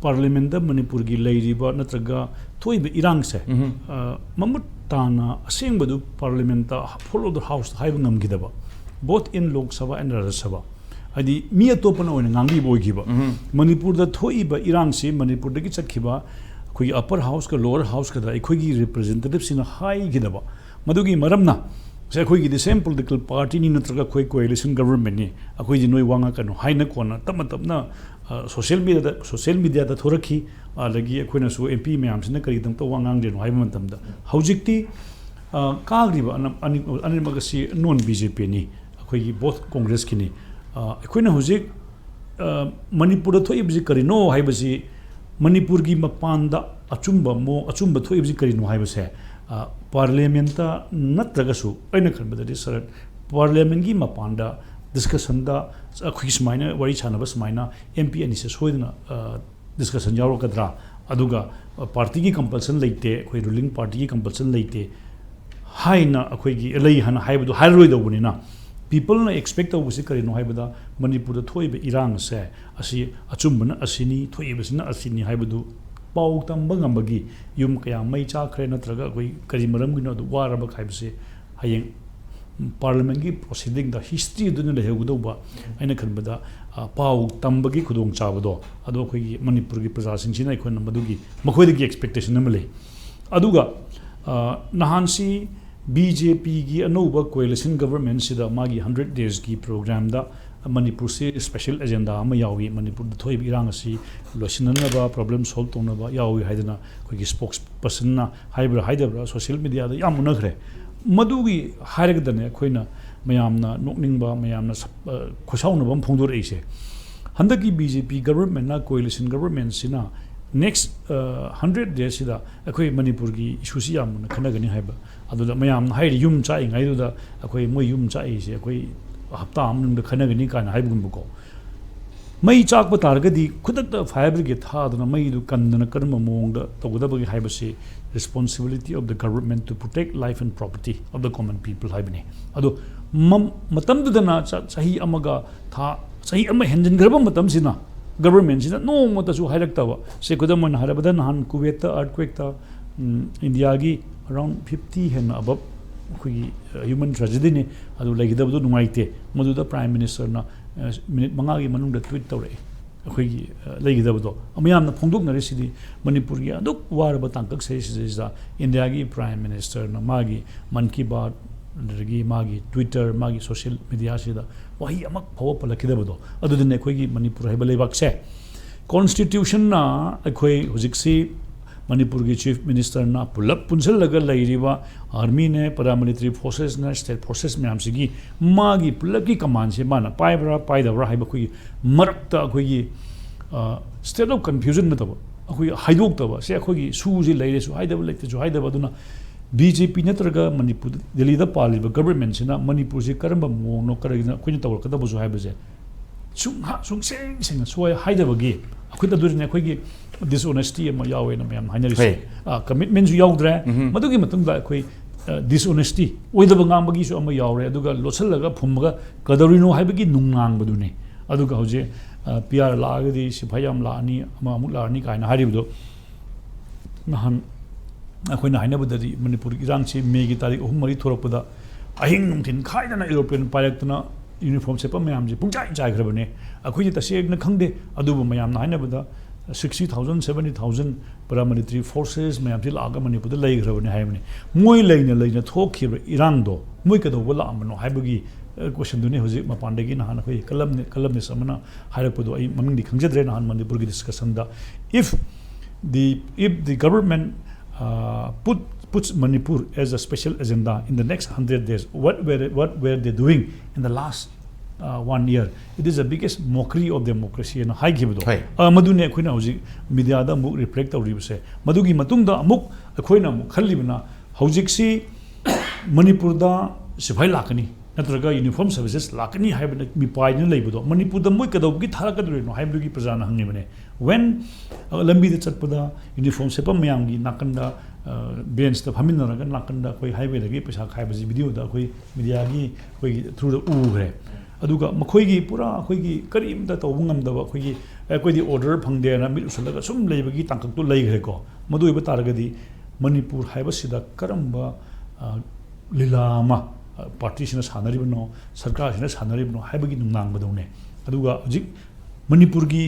ꯄꯥꯔꯂꯥꯃꯦꯟꯗ ꯃꯅꯤꯄꯨꯔꯒꯤ ꯂꯩꯔꯤꯕ ꯅꯠꯇ꯭ꯔꯒ ꯊꯣꯛꯏꯕ ꯏꯔꯥꯡꯁꯦ ꯃꯃꯨꯠ ꯇꯥꯅ ꯑꯁꯦꯡꯕꯗꯨ ꯄꯥꯔꯂꯥꯃꯦꯟꯇ, floor of the house ꯍꯥꯏꯕ ꯉꯝꯈꯤꯗꯕ, both in Lok Sabha and Rajya Sabha, ꯍꯥꯏꯗꯤ ꯃꯤ ꯑꯇꯣꯞꯄꯅ ꯑꯣꯏꯅ ꯉꯥꯡꯕꯤꯕ ꯑꯣꯏꯈꯤꯕ꯫ ꯃꯅꯤꯄꯨꯔꯗ ꯊꯣꯛꯏꯕ ꯏꯔꯥꯡꯁꯤ ꯃꯅꯤꯄꯨꯔꯗꯒꯤ ꯆꯠꯈꯤꯕ ꯑꯩꯈꯣꯏꯒꯤ ꯑꯄꯔ ꯍꯥꯎꯁꯀ ꯂꯣꯋꯔ ꯍꯥꯎꯁꯀꯗ ꯑꯩꯈꯣꯏꯒꯤ ꯔꯤꯄ꯭ꯔꯖꯦꯟꯇꯦꯇꯤꯚꯁꯤꯡꯅ ꯍꯥꯏꯈꯤꯗꯕ, ꯃꯗꯨꯒꯤ ꯃꯔꯝꯅ ꯁꯦ ꯑꯩꯈꯣꯏꯒꯤꯗꯤ ꯁꯦꯝ ꯄꯣꯂꯤꯇꯤꯀꯦꯜ ꯄꯥꯔꯇꯤꯅꯤ ꯅꯠꯇ꯭ꯔꯒ ꯑꯩꯈꯣꯏ ꯀꯣꯑꯦꯂꯤꯁꯟ ꯒꯕꯔꯟꯃꯦꯟꯅꯤ, ꯑꯩꯈꯣꯏꯗꯤ ꯅꯣꯏ ꯋꯥ ꯉꯥꯡꯀꯅꯨ ꯍꯥꯏꯅ ꯀꯣꯟꯅ ꯇꯞꯅ ꯇꯞꯅ ꯁꯣꯁꯤꯌꯦꯜ ꯃꯤꯗꯤꯌꯥꯗ, ꯁꯣꯁꯤꯌꯦꯜ ꯃꯤꯗꯤꯌꯥꯗ ꯊꯣꯔꯛꯈꯤ꯫ ꯑꯗꯒꯤ ꯑꯩꯈꯣꯏꯅꯁꯨ ꯑꯦꯝ ꯄꯤ ꯃꯌꯥꯝꯁꯤꯅ ꯀꯔꯤꯒꯤꯗꯃꯛꯇ ꯋꯥ ꯉꯥꯡꯗ꯭ꯔꯤꯅꯣ ꯍꯥꯏꯕ ꯃꯇꯝꯗ, ꯍꯧꯖꯤꯛꯇꯤ ꯀꯥꯈ꯭ꯔꯤꯕ ꯑꯅꯤꯃꯛ ꯑꯁꯤ ꯅꯣꯟ ꯕꯤ ꯖꯦ ꯄꯤꯅꯤ, ꯑꯩꯈꯣꯏꯒꯤ ꯕꯣꯠ ꯀꯣꯡꯒ꯭ꯔꯦꯁꯀꯤꯅꯤ꯫ ꯑꯩꯈꯣꯏꯅ ꯍꯧꯖꯤꯛ ꯃꯅꯤꯄꯨꯔꯗ ꯊꯣꯛꯏꯕꯁꯤ ꯀꯔꯤꯅꯣ ꯍꯥꯏꯕꯁꯤ, ꯃꯅꯤꯄꯨꯔꯒꯤ ꯃꯄꯥꯟꯗ ꯑꯆꯨꯝꯕ ꯃꯑꯣꯡ, ꯑꯆꯨꯝꯕ ꯊꯣꯛꯏꯕꯁꯤ ꯀꯔꯤꯅꯣ ꯍꯥꯏꯕꯁꯦ ꯄꯥꯔꯂꯤꯌꯥꯃꯦꯟꯇ ꯅꯠꯇ꯭ꯔꯒꯁꯨ, ꯑꯩꯅ ꯈꯟꯕꯗꯗꯤ ꯁꯥꯔ, ꯄꯥꯔꯂꯤꯌꯥꯃꯦꯟꯒꯤ ꯃꯄꯥꯟꯗ ꯗꯤꯁꯀꯁꯟꯗ ꯑꯩꯈꯣꯏꯒꯤ ꯁꯨꯃꯥꯏꯅ ꯋꯥꯔꯤ ꯁꯥꯟꯅꯕ ꯁꯨꯃꯥꯏꯅ ꯑꯦꯝ ꯄꯤ ꯑꯅꯤꯁꯦ ꯁꯣꯏꯗꯅ ꯗꯤꯁꯀꯁꯟ ꯌꯥꯎꯔꯛꯀꯗ꯭ꯔꯥ, ꯑꯗꯨꯒ ꯄꯥꯔꯇꯤꯒꯤ ꯀꯝꯄꯜꯁꯟ ꯂꯩꯇꯦ, ꯑꯩꯈꯣꯏ ꯔꯨꯂꯤꯡ ꯄꯥꯔꯇꯤꯒꯤ ꯀꯝꯄꯜꯁꯟ ꯂꯩꯇꯦ ꯍꯥꯏꯅ ꯑꯩꯈꯣꯏꯒꯤ ꯂꯩ ꯍꯥꯏꯅ ꯍꯥꯏꯕꯗꯨ ꯍꯥꯏꯔꯔꯣꯏꯗꯧꯕꯅꯤꯅ, ꯄꯤꯄꯜꯅ ꯑꯦꯛꯁꯄꯦꯛ ꯇꯧꯕꯁꯤ ꯀꯔꯤꯅꯣ ꯍꯥꯏꯕꯗ, ꯃꯅꯤꯄꯨꯔꯗ ꯊꯣꯛꯏꯕ ꯏꯔꯥꯡ ꯑꯁꯦ ꯑꯁꯤ ꯑꯆꯨꯝꯕꯅ ꯑꯁꯤꯅꯤ, ꯊꯣꯛꯏꯕꯁꯤꯅ ꯑꯁꯤꯅꯤ ꯍꯥꯏꯕꯗꯨ ꯄꯥꯎ ꯇꯝꯕ ꯉꯝꯕꯒꯤ, ꯌꯨꯝ ꯀꯌꯥ ꯃꯩ ꯆꯥꯛꯈ꯭ꯔꯦ ꯅꯠꯇ꯭ꯔꯒ ꯑꯩꯈꯣꯏ ꯀꯔꯤ ꯃꯔꯝꯒꯤꯅꯣ ꯑꯗꯨ ꯋꯥꯔꯕ ꯍꯥꯏꯕꯁꯦ ꯍꯌꯦꯡ ꯄꯥꯔꯂꯤꯌꯥꯃꯦꯟꯒꯤ ꯄ꯭ꯔꯣꯁꯤꯗꯤꯡꯗ ꯍꯤꯁꯇ꯭ꯔꯤ ꯑꯗꯨꯅ ꯂꯩꯍꯧꯒꯗꯧꯕ, ꯑꯩꯅ ꯈꯟꯕꯗ ꯄꯥꯎ ꯇꯝꯕꯒꯤ ꯈꯨꯗꯣꯡꯆꯥꯕꯗꯣ ꯑꯗꯣ ꯑꯩꯈꯣꯏꯒꯤ ꯃꯅꯤꯄꯨꯔꯒꯤ ꯄ꯭ꯔꯖꯥꯁꯤꯡꯁꯤꯅ ꯑꯩꯈꯣꯏꯅ ꯃꯗꯨꯒꯤ, ꯃꯈꯣꯏꯗꯒꯤ ꯑꯦꯛꯁꯄꯦꯛꯇꯦꯁꯟ ꯑꯃ ꯂꯩ꯫ ꯑꯗꯨꯒ ꯅꯍꯥꯟꯁꯤ ꯕꯤ ꯖꯦ ꯄꯤꯒꯤ ꯑꯅꯧꯕ ꯀꯣꯑꯦꯂꯤꯁꯟ ꯒꯕꯔꯟꯃꯦꯟꯁꯤꯗ ꯃꯥꯒꯤ ꯍꯟꯗ꯭ꯔꯦꯠ ꯗꯦꯖꯀꯤ ꯄ꯭ꯔꯣꯒ꯭ꯔꯥꯝꯗ ꯃꯅꯤꯄꯨꯔꯁꯤ ꯁ꯭ꯄꯦꯁꯦꯜ ꯑꯦꯖꯦꯟꯗꯥ ꯑꯃ ꯌꯥꯎꯏ, ꯃꯅꯤꯄꯨꯔꯗ ꯊꯣꯛꯏꯕ ꯏꯔꯥꯡ ꯑꯁꯤ ꯂꯣꯏꯁꯤꯟꯅꯅꯕ, ꯄ꯭ꯔꯣꯕ꯭ꯂꯦꯝ ꯁꯣꯜꯕ ꯇꯧꯅꯕ ꯌꯥꯎꯏ ꯍꯥꯏꯗꯅ ꯑꯩꯈꯣꯏꯒꯤ ꯁ꯭ꯄꯣꯛꯁ ꯄꯔꯁꯟꯅ ꯍꯥꯏꯕ꯭ꯔꯥ ꯍꯥꯏꯗꯕ꯭ꯔꯥ ꯁꯣꯁꯤꯌꯦꯜ ꯃꯤꯗꯤꯌꯥꯗ ꯌꯥꯝ ꯎꯅꯈ꯭ꯔꯦ꯫ ꯃꯗꯨꯒꯤ ꯍꯥꯏꯔꯒꯗꯅꯦ ꯑꯩꯈꯣꯏꯅ ꯃꯌꯥꯝꯅ ꯅꯣꯛꯅꯤꯡꯕ, ꯃꯌꯥꯝꯅ ꯁꯞ-, ꯑ, ꯈꯣꯏꯁꯥꯎꯅꯕ ꯑꯃ ꯐꯣꯡꯗꯣꯔꯛꯏꯁꯦ꯫ ꯍꯟꯗꯛꯀꯤ BJP governmentꯅ, coalition governmentꯁꯤꯅ next, ꯑ, hundred daysꯁꯤꯗ ꯑꯩꯈꯣꯏ ꯃꯅꯤꯄꯨꯔꯒꯤ issueꯁꯤ ꯌꯥꯝꯅ ꯈꯟꯅꯒꯅꯤ ꯍꯥꯏꯕ꯫ ꯑꯗꯨꯗ ꯃꯌꯥꯝꯅ ꯍꯥꯏꯔꯤ, ꯌꯨꯝ ꯆꯥꯛꯏꯉꯩꯗꯨꯗ ꯑꯩꯈꯣꯏ, ꯃꯣꯏ ꯌꯨꯝ ꯆꯥꯛꯏꯁꯦ ꯑꯩꯈꯣꯏ ꯍꯞꯇꯥ ꯑꯃ ꯃꯅꯨꯡꯗ ꯈꯟꯅꯒꯅꯤ ꯀꯥꯏꯅ ꯍꯥꯏꯕꯒꯨꯝꯕꯀꯣ꯫ ꯃꯩ ꯆꯥꯛꯄ ꯇꯥꯔꯒꯗꯤ ꯈꯨꯗꯛꯇ fire brigade ꯊꯥꯗꯨꯅ ꯃꯩꯗꯨ ꯀꯟꯗꯅ ꯀꯔꯝꯕ ꯃꯑꯣꯡꯗ ꯇꯧꯒꯗꯕꯒꯦ ꯍꯥꯏꯕꯁꯤ responsibility of the government to protect life and property of the common people ꯍꯥꯏꯕꯅꯤ꯫ ꯑꯗꯣ ꯃꯝ-, ꯃꯇꯝꯗꯨꯗꯅ ꯆ-, ꯆꯍꯤ ꯑꯃꯒ ꯊꯥ, ꯆꯍꯤ ꯑꯃ ꯍꯦꯟꯖꯤꯟꯈ꯭ꯔꯕ ꯃꯇꯝꯁꯤꯅ governmentꯁꯤꯅ ꯅꯣꯡꯃꯇꯁꯨ ꯍꯥꯏꯔꯛꯇꯕ꯫ ꯁꯦ, ꯈꯨꯗꯝ ꯑꯣꯏꯅ ꯍꯥꯏꯔꯕꯗ, ꯅꯍꯥꯟ ꯀꯨꯋꯦꯠꯇ earthquakeꯇ, ꯎꯝ, ꯏꯟꯗꯤꯌꯥꯒꯤ around fifty ꯍꯦꯟꯅ above ꯑꯩꯈꯣꯏꯒꯤ, ꯑ, human tragedyꯅꯤ꯫ ꯑꯗꯨ ꯂꯩꯒꯗꯕꯗꯨ ꯅꯨꯡꯉꯥꯏꯇꯦ꯫ ꯃꯗꯨꯗ Prime Ministerꯅ, ꯑ, ꯃꯤꯅꯤꯠ ꯃꯉꯥꯒꯤ ꯃꯅꯨꯡꯗ tweet ꯇꯧꯔꯛꯑꯦ꯫ ꯑꯩꯈꯣꯏꯒꯤ, ꯑ, ꯂꯩꯒꯗꯕꯗꯣ꯫ ꯃꯌꯥꯝꯅ ꯐꯣꯡꯗꯣꯛꯅꯔꯤꯁꯤꯗꯤ ꯃꯅꯤꯄꯨꯔꯒꯤ ꯑꯗꯨꯛ ꯋꯥꯔꯕ ꯇꯥꯡꯀꯛꯁꯦ ꯁꯤꯗꯩꯁꯤꯗ ꯏꯟꯗꯤꯌꯥꯒꯤ Prime Ministerꯅ ꯃꯥꯒꯤ ꯃꯟ ꯀꯤ ꯕꯥꯠ, ꯑꯗꯨꯗꯒꯤ ꯃꯥꯒꯤ Twitter, ꯃꯥꯒꯤ social mediaꯁꯤꯗ ꯋꯥꯍꯩ ꯑꯃ ꯐꯥꯎꯕ ꯄꯜꯂꯛꯈꯤꯗꯕꯗꯣ꯫ ꯑꯗꯨꯗꯨꯅ ꯑꯩꯈꯣꯏꯒꯤ ꯃꯅꯤꯄꯨꯔ ꯍꯥꯏꯕ ꯂꯩꯕꯥꯛꯁꯦ, constitutionꯅ ꯑꯩꯈꯣꯏ ꯍꯧꯖꯤꯛꯁꯤ ꯃꯅꯤꯄꯨꯔꯒꯤ Chief Ministerꯅ ꯄꯨꯂꯞ ꯄꯨꯟꯁꯤꯜꯂꯒ ꯂꯩꯔꯤꯕ armyꯅꯦ, paramilitary forcesꯅꯦ, state forces ꯃꯌꯥꯝꯁꯤꯒꯤ ꯃꯥꯒꯤ ꯄꯨꯂꯞꯀꯤ commandꯁꯦ ꯃꯥꯅ ꯄꯥꯏꯕ꯭ꯔꯥ ꯄꯥꯏꯗꯕ꯭ꯔꯥ ꯍꯥꯏꯕ ꯑꯩꯈꯣꯏꯒꯤ ꯃꯔꯛꯇ ꯑꯩꯈꯣꯏꯒꯤ, ꯑ, state of confusion ꯅꯠꯇꯕ, ꯑꯩꯈꯣꯏꯒꯤ ꯍꯥꯏꯗꯣꯛꯇꯕ, ꯁꯦ ꯑꯩꯈꯣꯏꯒꯤ ꯁꯨꯁꯤ ꯂꯩꯔꯦꯁꯨ ꯍꯥꯏꯗꯕ, ꯂꯩꯇꯦꯁꯨ ꯍꯥꯏꯗꯕ꯫ ꯑꯗꯨꯅ BJP ꯅꯠꯇ꯭ꯔꯒ ꯃꯅꯤꯄꯨꯔ, ꯗꯦꯜꯂꯤꯗ ꯄꯥꯜꯂꯤꯕ governmentꯁꯤꯅ ꯃꯅꯤꯄꯨꯔꯁꯤ ꯀꯔꯝꯕ ꯃꯑꯣꯡꯅꯣ, ꯀꯔꯤꯒꯤꯅꯣ ꯑꯩꯈꯣꯏꯅ ꯇꯧꯔꯛꯀꯗꯕꯁꯨ ꯍꯥꯏꯕꯁꯦ ꯁꯨꯡꯍ-, ꯁꯨꯡꯁꯦꯡ ꯁꯦꯡꯅ ꯁꯣꯏ ꯍꯥꯏꯗꯕꯒꯤ ꯑꯩꯈꯣꯏꯗ ꯑꯗꯨꯗꯨꯅ ꯑꯩꯈꯣꯏꯒꯤ dishonesty ꯑꯃ ꯌꯥꯎꯋꯦꯅ ꯃꯌꯥꯝ ꯍꯥꯏꯅꯔꯤꯁꯦ꯫ ꯍꯣꯏ꯫ ꯑ, commitmentꯁꯨ ꯌꯥꯎꯗ꯭ꯔꯦ꯫ ꯎꯝꯍꯨꯝ꯫ ꯃꯗꯨꯒꯤ ꯃꯇꯨꯡꯗ ꯑꯩꯈꯣꯏ, ꯑ, dishonesty, ꯑꯣꯏꯗꯕ ꯉꯥꯡꯕꯒꯤꯁꯨ ꯑꯃ ꯌꯥꯎꯔꯦ꯫ ꯑꯗꯨꯒ ꯂꯣꯠꯁꯤꯜꯂꯒ ꯐꯨꯝꯃꯒ ꯀꯩꯗꯧꯔꯤꯅꯣ ꯍꯥꯏꯕꯒꯤ ꯅꯨꯡꯅꯥꯡꯕꯗꯨꯅꯤ꯫ ꯑꯗꯨꯒ ꯍꯧꯖꯤꯛ, ꯑ, PR ꯂꯥꯛꯑꯒꯗꯤ ꯁꯤꯐꯥꯏ ꯌꯥꯝ ꯂꯥꯛꯑꯅꯤ, ꯑꯃ ꯑꯃꯨꯛ ꯂꯥꯛꯑꯅꯤ ꯀꯥꯏꯅ ꯍꯥꯏꯔꯤꯕꯗꯣ, ꯅꯍꯥꯟ ꯑꯩꯈꯣꯏꯅ ꯍꯥꯏꯅꯕꯗꯗꯤ ꯃꯅꯤꯄꯨꯔꯒꯤ ꯏꯔꯥꯡꯁꯤ Mayꯒꯤ ꯇꯥꯔꯤꯛ ꯑꯍꯨꯝ ꯃꯔꯤ ꯊꯣꯛꯂꯛꯄꯗ ꯑꯍꯤꯡ ꯅꯨꯡꯊꯤꯟ ꯈꯥꯏꯗꯅ aeroplane ꯄꯥꯏꯔꯛꯇꯅ uniform ꯁꯦꯠꯄ ꯃꯌꯥꯝꯁꯦ ꯄꯨꯡꯆꯥꯏ ꯆꯥꯏꯈ꯭ꯔꯕꯅꯦ꯫ ꯑꯩꯈꯣꯏꯗꯤ ꯇꯁꯦꯡꯅ ꯈꯪꯗꯦ, ꯑꯗꯨꯕꯨ ꯃꯌꯥꯝꯅ ꯍꯥꯏꯅꯕꯗ sixty thousand, seventy thousand paramilitary forces ꯃꯌꯥꯝꯁꯤ ꯂꯥꯛꯑꯒ ꯃꯅꯤꯄꯨꯔꯗ ꯂꯩꯈ꯭ꯔꯕꯅꯦ ꯍꯥꯏꯕꯅꯤ꯫ ꯃꯣꯏ ꯂꯩꯅ ꯂꯩꯅ ꯊꯣꯛꯈꯤꯕ ꯏꯔꯥꯡꯗꯣ ꯃꯣꯏ ꯀꯩꯗꯧꯕ ꯂꯥꯛꯑꯝꯕꯅꯣ ꯍꯥꯏꯕꯒꯤ, ꯑ, questionꯗꯨꯅꯤ ꯍꯧꯖꯤꯛ ꯃꯄꯥꯟꯗꯒꯤ ꯅꯍꯥꯟ ꯑꯩꯈꯣꯏ columni-, columnist ꯑꯃꯅ ꯍꯥꯏꯔꯛꯄꯗꯣ, ꯑꯩ ꯃꯃꯤꯡꯗꯤ ꯈꯪꯖꯗ꯭ꯔꯦ, ꯅꯍꯥꯟ ꯃꯅꯤꯄꯨꯔꯒꯤ discussionꯗ, if the, if the government, uh, put puts Manipur as a special agenda in the next hundred days. What were, what were they doing in the last uh, one year? It is the biggest mockery of democracy ꯍꯥꯏꯅ ꯍꯥꯏꯈꯤꯕꯗꯣ꯫ ꯍꯣꯏ꯫ ꯑ, ꯃꯗꯨꯅꯦ ꯑꯩꯈꯣꯏꯅ ꯍꯧꯖꯤꯛ ꯃꯤꯗꯤꯌꯥꯗ ꯑꯃꯨꯛ reflect ꯇꯧꯔꯤꯕꯁꯦ꯫ ꯃꯗꯨꯒꯤ ꯃꯇꯨꯡꯗ ꯑꯃꯨꯛ ꯑꯩꯈꯣꯏꯅ ꯑꯃꯨꯛ ꯈꯜꯂꯤꯕꯅ ꯍꯧꯖꯤꯛꯁꯤ ꯃꯅꯤꯄꯨꯔꯗ ꯁꯤꯐꯥꯏ ꯂꯥꯛꯀꯅꯤ ꯅꯠꯇ꯭ꯔꯒ ꯌꯨꯅꯤꯐꯣꯔꯝ ꯁꯔꯚꯤꯁꯦꯁ ꯂꯥꯛꯀꯅꯤ ꯍꯥꯏꯕꯅ ꯃꯤꯄꯥꯏꯗꯨꯅ ꯂꯩꯕꯗꯣ ꯃꯅꯤꯄꯨꯔꯗ ꯃꯣꯏ ꯀꯩꯗꯧꯕꯒꯤ ꯊꯥꯔꯛꯀꯗꯣꯔꯤꯅꯣ ꯍꯥꯏꯕꯗꯨꯒꯤ ꯄ꯭ꯔꯖꯥꯅ ꯍꯪꯉꯤꯕꯅꯦ꯫ ꯋꯦꯟ ꯂꯝꯕꯤꯗ ꯆꯠꯄꯗ ꯌꯨꯅꯤꯐꯣꯔꯝ ꯁꯦꯠꯄ ꯃꯌꯥꯝꯒꯤ ꯅꯥꯀꯟꯗ ꯕꯦꯟꯁꯇ ꯐꯝꯃꯤꯟꯅꯔꯒ ꯅꯥꯀꯟꯗ ꯑꯩꯈꯣꯏ ꯍꯥꯏꯋꯦꯗꯒꯤ ꯄꯩꯁꯥ ꯈꯥꯏꯕꯁꯤ ꯚꯤꯗꯤꯑꯣꯗ ꯑꯩꯈꯣꯏ ꯃꯤꯗꯤꯌꯥꯒꯤ ꯑꯩꯈꯣꯏꯒꯤ ꯊ꯭ꯔꯨꯗ ꯎꯈ꯭ꯔꯦ꯫ ꯑꯗꯨꯒ ꯃꯈꯣꯏꯒꯤ ꯄꯨꯔꯥ ꯑꯩꯈꯣꯏꯒꯤ ꯀꯔꯤꯝꯇ ꯇꯧꯕ ꯉꯝꯗꯕ ꯑꯩꯈꯣꯏꯒꯤ ꯑꯩꯈꯣꯏꯗꯤ ꯑꯣꯔꯗꯔ ꯐꯪꯗꯦꯅ ꯃꯤꯠ ꯎꯁꯜꯂꯒ ꯁꯨꯝ ꯂꯩꯕꯒꯤ ꯇꯥꯡꯀꯛꯇꯣ ꯂꯩꯈ꯭ꯔꯦꯀꯣ꯫ ꯃꯗꯨ ꯑꯣꯏꯕ ꯇꯥꯔꯒꯗꯤ ꯃꯅꯤꯄꯨꯔ ꯍꯥꯏꯕꯁꯤꯗ ꯀꯔꯝꯕ ꯑ, ꯂꯤꯂꯥ ꯑꯃ ꯑ, ꯄꯥꯔꯇꯤꯁꯤꯅ ꯁꯥꯟꯅꯔꯤꯕꯅꯣ, ꯁꯔꯀꯥꯔꯁꯤꯅ ꯁꯥꯟꯅꯔꯤꯕꯅꯣ ꯍꯥꯏꯕꯒꯤ ꯅꯨꯡꯅꯥꯡꯕꯗꯧꯅꯦ꯫ ꯑꯗꯨꯒ ꯍꯧꯖꯤꯛ ꯃꯅꯤꯄꯨꯔꯒꯤ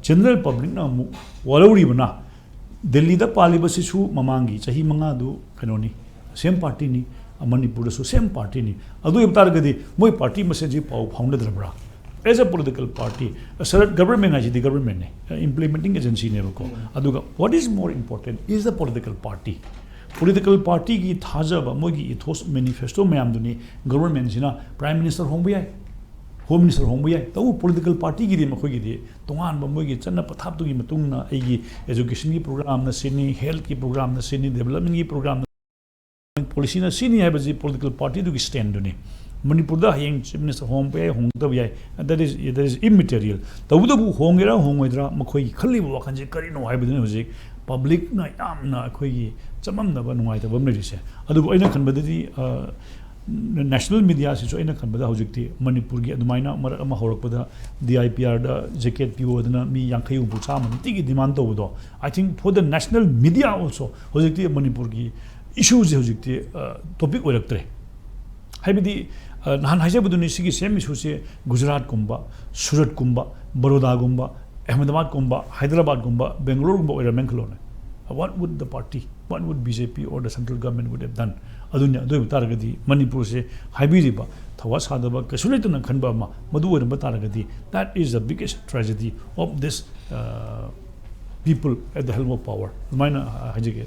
ꯖꯦꯅꯔꯦꯜ ꯄꯕ꯭ꯂꯤꯛꯅ ꯑꯃꯨꯛ ꯋꯥꯔꯧꯔꯤꯕꯅ ꯗꯦꯜꯂꯤꯗ ꯄꯥꯜꯂꯤꯕꯁꯤꯁꯨ ꯃꯃꯥꯡꯒꯤ ꯆꯍꯤ ꯃꯉꯥꯗꯨ ꯀꯩꯅꯣꯅꯤ, ꯁꯦꯝ ꯄꯥꯔꯇꯤꯅꯤ, ꯃꯅꯤꯄꯨꯔꯗꯁꯨ ꯁꯦꯝ ꯄꯥꯔꯇꯤꯅꯤ꯫ ꯑꯗꯨ ꯑꯣꯏꯕ ꯇꯥꯔꯒꯗꯤ ꯃꯣꯏ ꯄꯥꯔꯇꯤ ꯃꯁꯦꯟꯁꯤ ꯄꯥꯎ ꯐꯥꯎꯅꯗ꯭ꯔꯕ꯭ꯔꯥ? As a political party, ꯁꯔꯠ ꯒꯕꯔꯃꯦꯟ ꯍꯥꯏꯁꯤꯗꯤ ꯒꯕꯔꯃꯦꯟꯅꯦ, ꯏꯝꯄ꯭ꯂꯤꯃꯦꯟꯇꯤꯡ ꯑꯦꯖꯦꯟꯁꯤꯅꯦꯕꯀꯣ꯫ ꯑꯗꯨꯒ what is more important is the political party. Political ꯄꯥꯔꯇꯤꯒꯤ ꯊꯥꯖꯕ, ꯃꯣꯏꯒꯤ ꯏꯊꯣꯁ, ꯃꯦꯅꯤꯐꯦꯁꯇꯣ ꯃꯌꯥꯝꯗꯨꯅꯤ ꯒꯕꯔꯃꯦꯟꯁꯤꯅ ꯄ꯭ꯔꯥꯏꯝ ꯃꯤꯅꯤꯁꯇꯔ ꯍꯣꯡꯕ ꯌꯥꯏ, ꯍꯣꯝ ꯃꯤꯅꯤꯁꯇꯔ ꯍꯣꯡꯕ ꯌꯥꯏ꯫ ꯇꯧꯕ ꯄꯣꯂꯤꯇꯤꯀꯦꯜ ꯄꯥꯔꯇꯤꯒꯤꯗꯤ ꯃꯈꯣꯏꯒꯤꯗꯤ ꯇꯣꯉꯥꯟꯕ ꯃꯣꯏꯒꯤ ꯆꯠꯅ ꯄꯊꯥꯞꯇꯨꯒꯤ ꯃꯇꯨꯡ ꯏꯟꯅ ꯑꯩꯒꯤ ꯑꯦꯖꯨꯀꯦꯁꯟꯒꯤ ꯄ꯭ꯔꯣꯒ꯭ꯔꯥꯝꯅ ꯁꯤꯅꯤ, ꯍꯦꯜꯠꯀꯤ ꯄ꯭ꯔꯣꯒ꯭ꯔꯥꯝꯅ ꯁꯤꯅꯤ, ꯗꯦꯕꯂꯞꯃꯦꯟꯒꯤ ꯄ꯭ꯔꯣꯒ꯭ꯔꯥꯝꯅ ꯄꯣꯂꯤꯁꯤꯅ ꯁꯤꯅꯤ ꯍꯥꯏꯕꯁꯤ ꯄꯣꯂꯤꯇꯤꯀꯦꯜ ꯄꯥꯔꯇꯤꯗꯨꯒꯤ ꯁ꯭ꯇꯦꯟꯗꯨꯅꯤ꯫ ꯃꯅꯤꯄꯨꯔꯗ ꯍꯌꯦꯡ ꯆꯤꯐ ꯃꯤꯅꯤꯁꯇꯔ ꯍꯣꯡꯕ ꯌꯥꯏ, ꯍꯣꯡꯗꯕ ꯌꯥꯏ, that is, that is immaterial꯫ ꯇꯧꯕꯇꯕꯨ ꯍꯣꯡꯒꯦꯔꯥ ꯍꯣꯡꯉꯣꯏꯗ꯭ꯔꯥ ꯃꯈꯣꯏꯒꯤ ꯈꯜꯂꯤꯕ ꯋꯥꯈꯜꯁꯦ ꯀꯔꯤꯅꯣ ꯍꯥꯏꯕꯗꯨꯅꯤ ꯍꯧꯖꯤꯛ ꯄꯕ꯭ꯂꯤꯛꯅ ꯌꯥꯝꯅ ꯑꯩꯈꯣꯏꯒꯤ ꯆꯃꯝꯅꯕ, ꯅꯨꯡꯉꯥꯏꯇꯕ ꯑꯃ ꯂꯩꯔꯤꯁꯦ꯫ ꯑꯗꯨꯕꯨ ꯑꯩꯅ ꯈꯟꯕꯗꯗꯤ, ꯑ, ꯅꯦꯁꯅꯦꯜ ꯃꯤꯗꯤꯌꯥꯁꯤꯁꯨ ꯑꯩꯅ ꯈꯟꯕꯗ ꯍꯧꯖꯤꯛꯇꯤ ꯃꯅꯤꯄꯨꯔꯒꯤ ꯑꯗꯨꯃꯥꯏꯅ ꯃꯔꯛ ꯑꯃ ꯍꯧꯔꯛꯄꯗ ꯗꯤ ꯑꯥꯏ ꯄꯤ ꯑꯥꯔꯗ ꯖꯦꯀꯦꯠ ꯄꯤꯌꯣ ꯍꯥꯏꯗꯅ ꯃꯤ ꯌꯥꯡꯈꯩ ꯍꯨꯝꯐꯨ ꯆꯥꯝꯃ ꯅꯨꯡꯇꯤꯒꯤ ꯗꯤꯃꯥꯟ ꯇꯧꯕꯗꯣ, I think for the national media also ꯍꯧꯖꯤꯛꯇꯤ ꯃꯅꯤꯄꯨꯔꯒꯤ ꯏꯁꯨꯁꯦ ꯍꯧꯖꯤꯛꯇꯤ ꯇꯣꯄꯤꯛ ꯑꯣꯏꯔꯛꯇ꯭ꯔꯦ꯫ ꯍꯥꯏꯕꯗꯤ, ꯑ, ꯅꯍꯥꯟ ꯍꯥꯏꯖꯕꯗꯨꯅꯤ, ꯁꯤꯒꯤ ꯁꯦꯝ ꯏꯁꯨꯁꯦ ꯒꯨꯖꯔꯥꯠꯀꯨꯝꯕ, ꯁꯨꯔꯠꯀꯨꯝꯕ, ꯕꯔꯣꯗꯥꯒꯨꯝꯕ, ꯑꯍꯃꯗꯥꯕꯥꯗꯀꯨꯝꯕ, ꯍꯥꯏꯗ꯭ꯔꯕꯥꯗꯀꯨꯝꯕ, ꯕꯦꯡꯒꯂꯣꯔꯒꯨꯝꯕ ꯑꯣꯏꯔꯝꯃꯦꯅ ꯈꯜꯂꯣꯅꯦ꯫ What would the party, what would B J P or the central government would have done? ꯑꯗꯨꯅꯤ, ꯑꯗꯨ ꯑꯣꯏꯕ ꯇꯥꯔꯒꯗꯤ ꯃꯅꯤꯄꯨꯔꯁꯦ ꯍꯥꯏꯕꯤꯔꯤꯕ ꯊꯧꯋꯥ ꯁꯥꯗꯕ, ꯀꯩꯁꯨ ꯂꯩꯇꯅ ꯈꯟꯕ ꯑꯃ ꯃꯗꯨ ꯑꯣꯏꯔꯝꯕ ꯇꯥꯔꯒꯗꯤ, that is the biggest tragedy of this, uh, people at the helm of power꯫ ꯑꯗꯨꯃꯥꯏꯅ ꯍꯥꯏꯖꯒꯦ꯫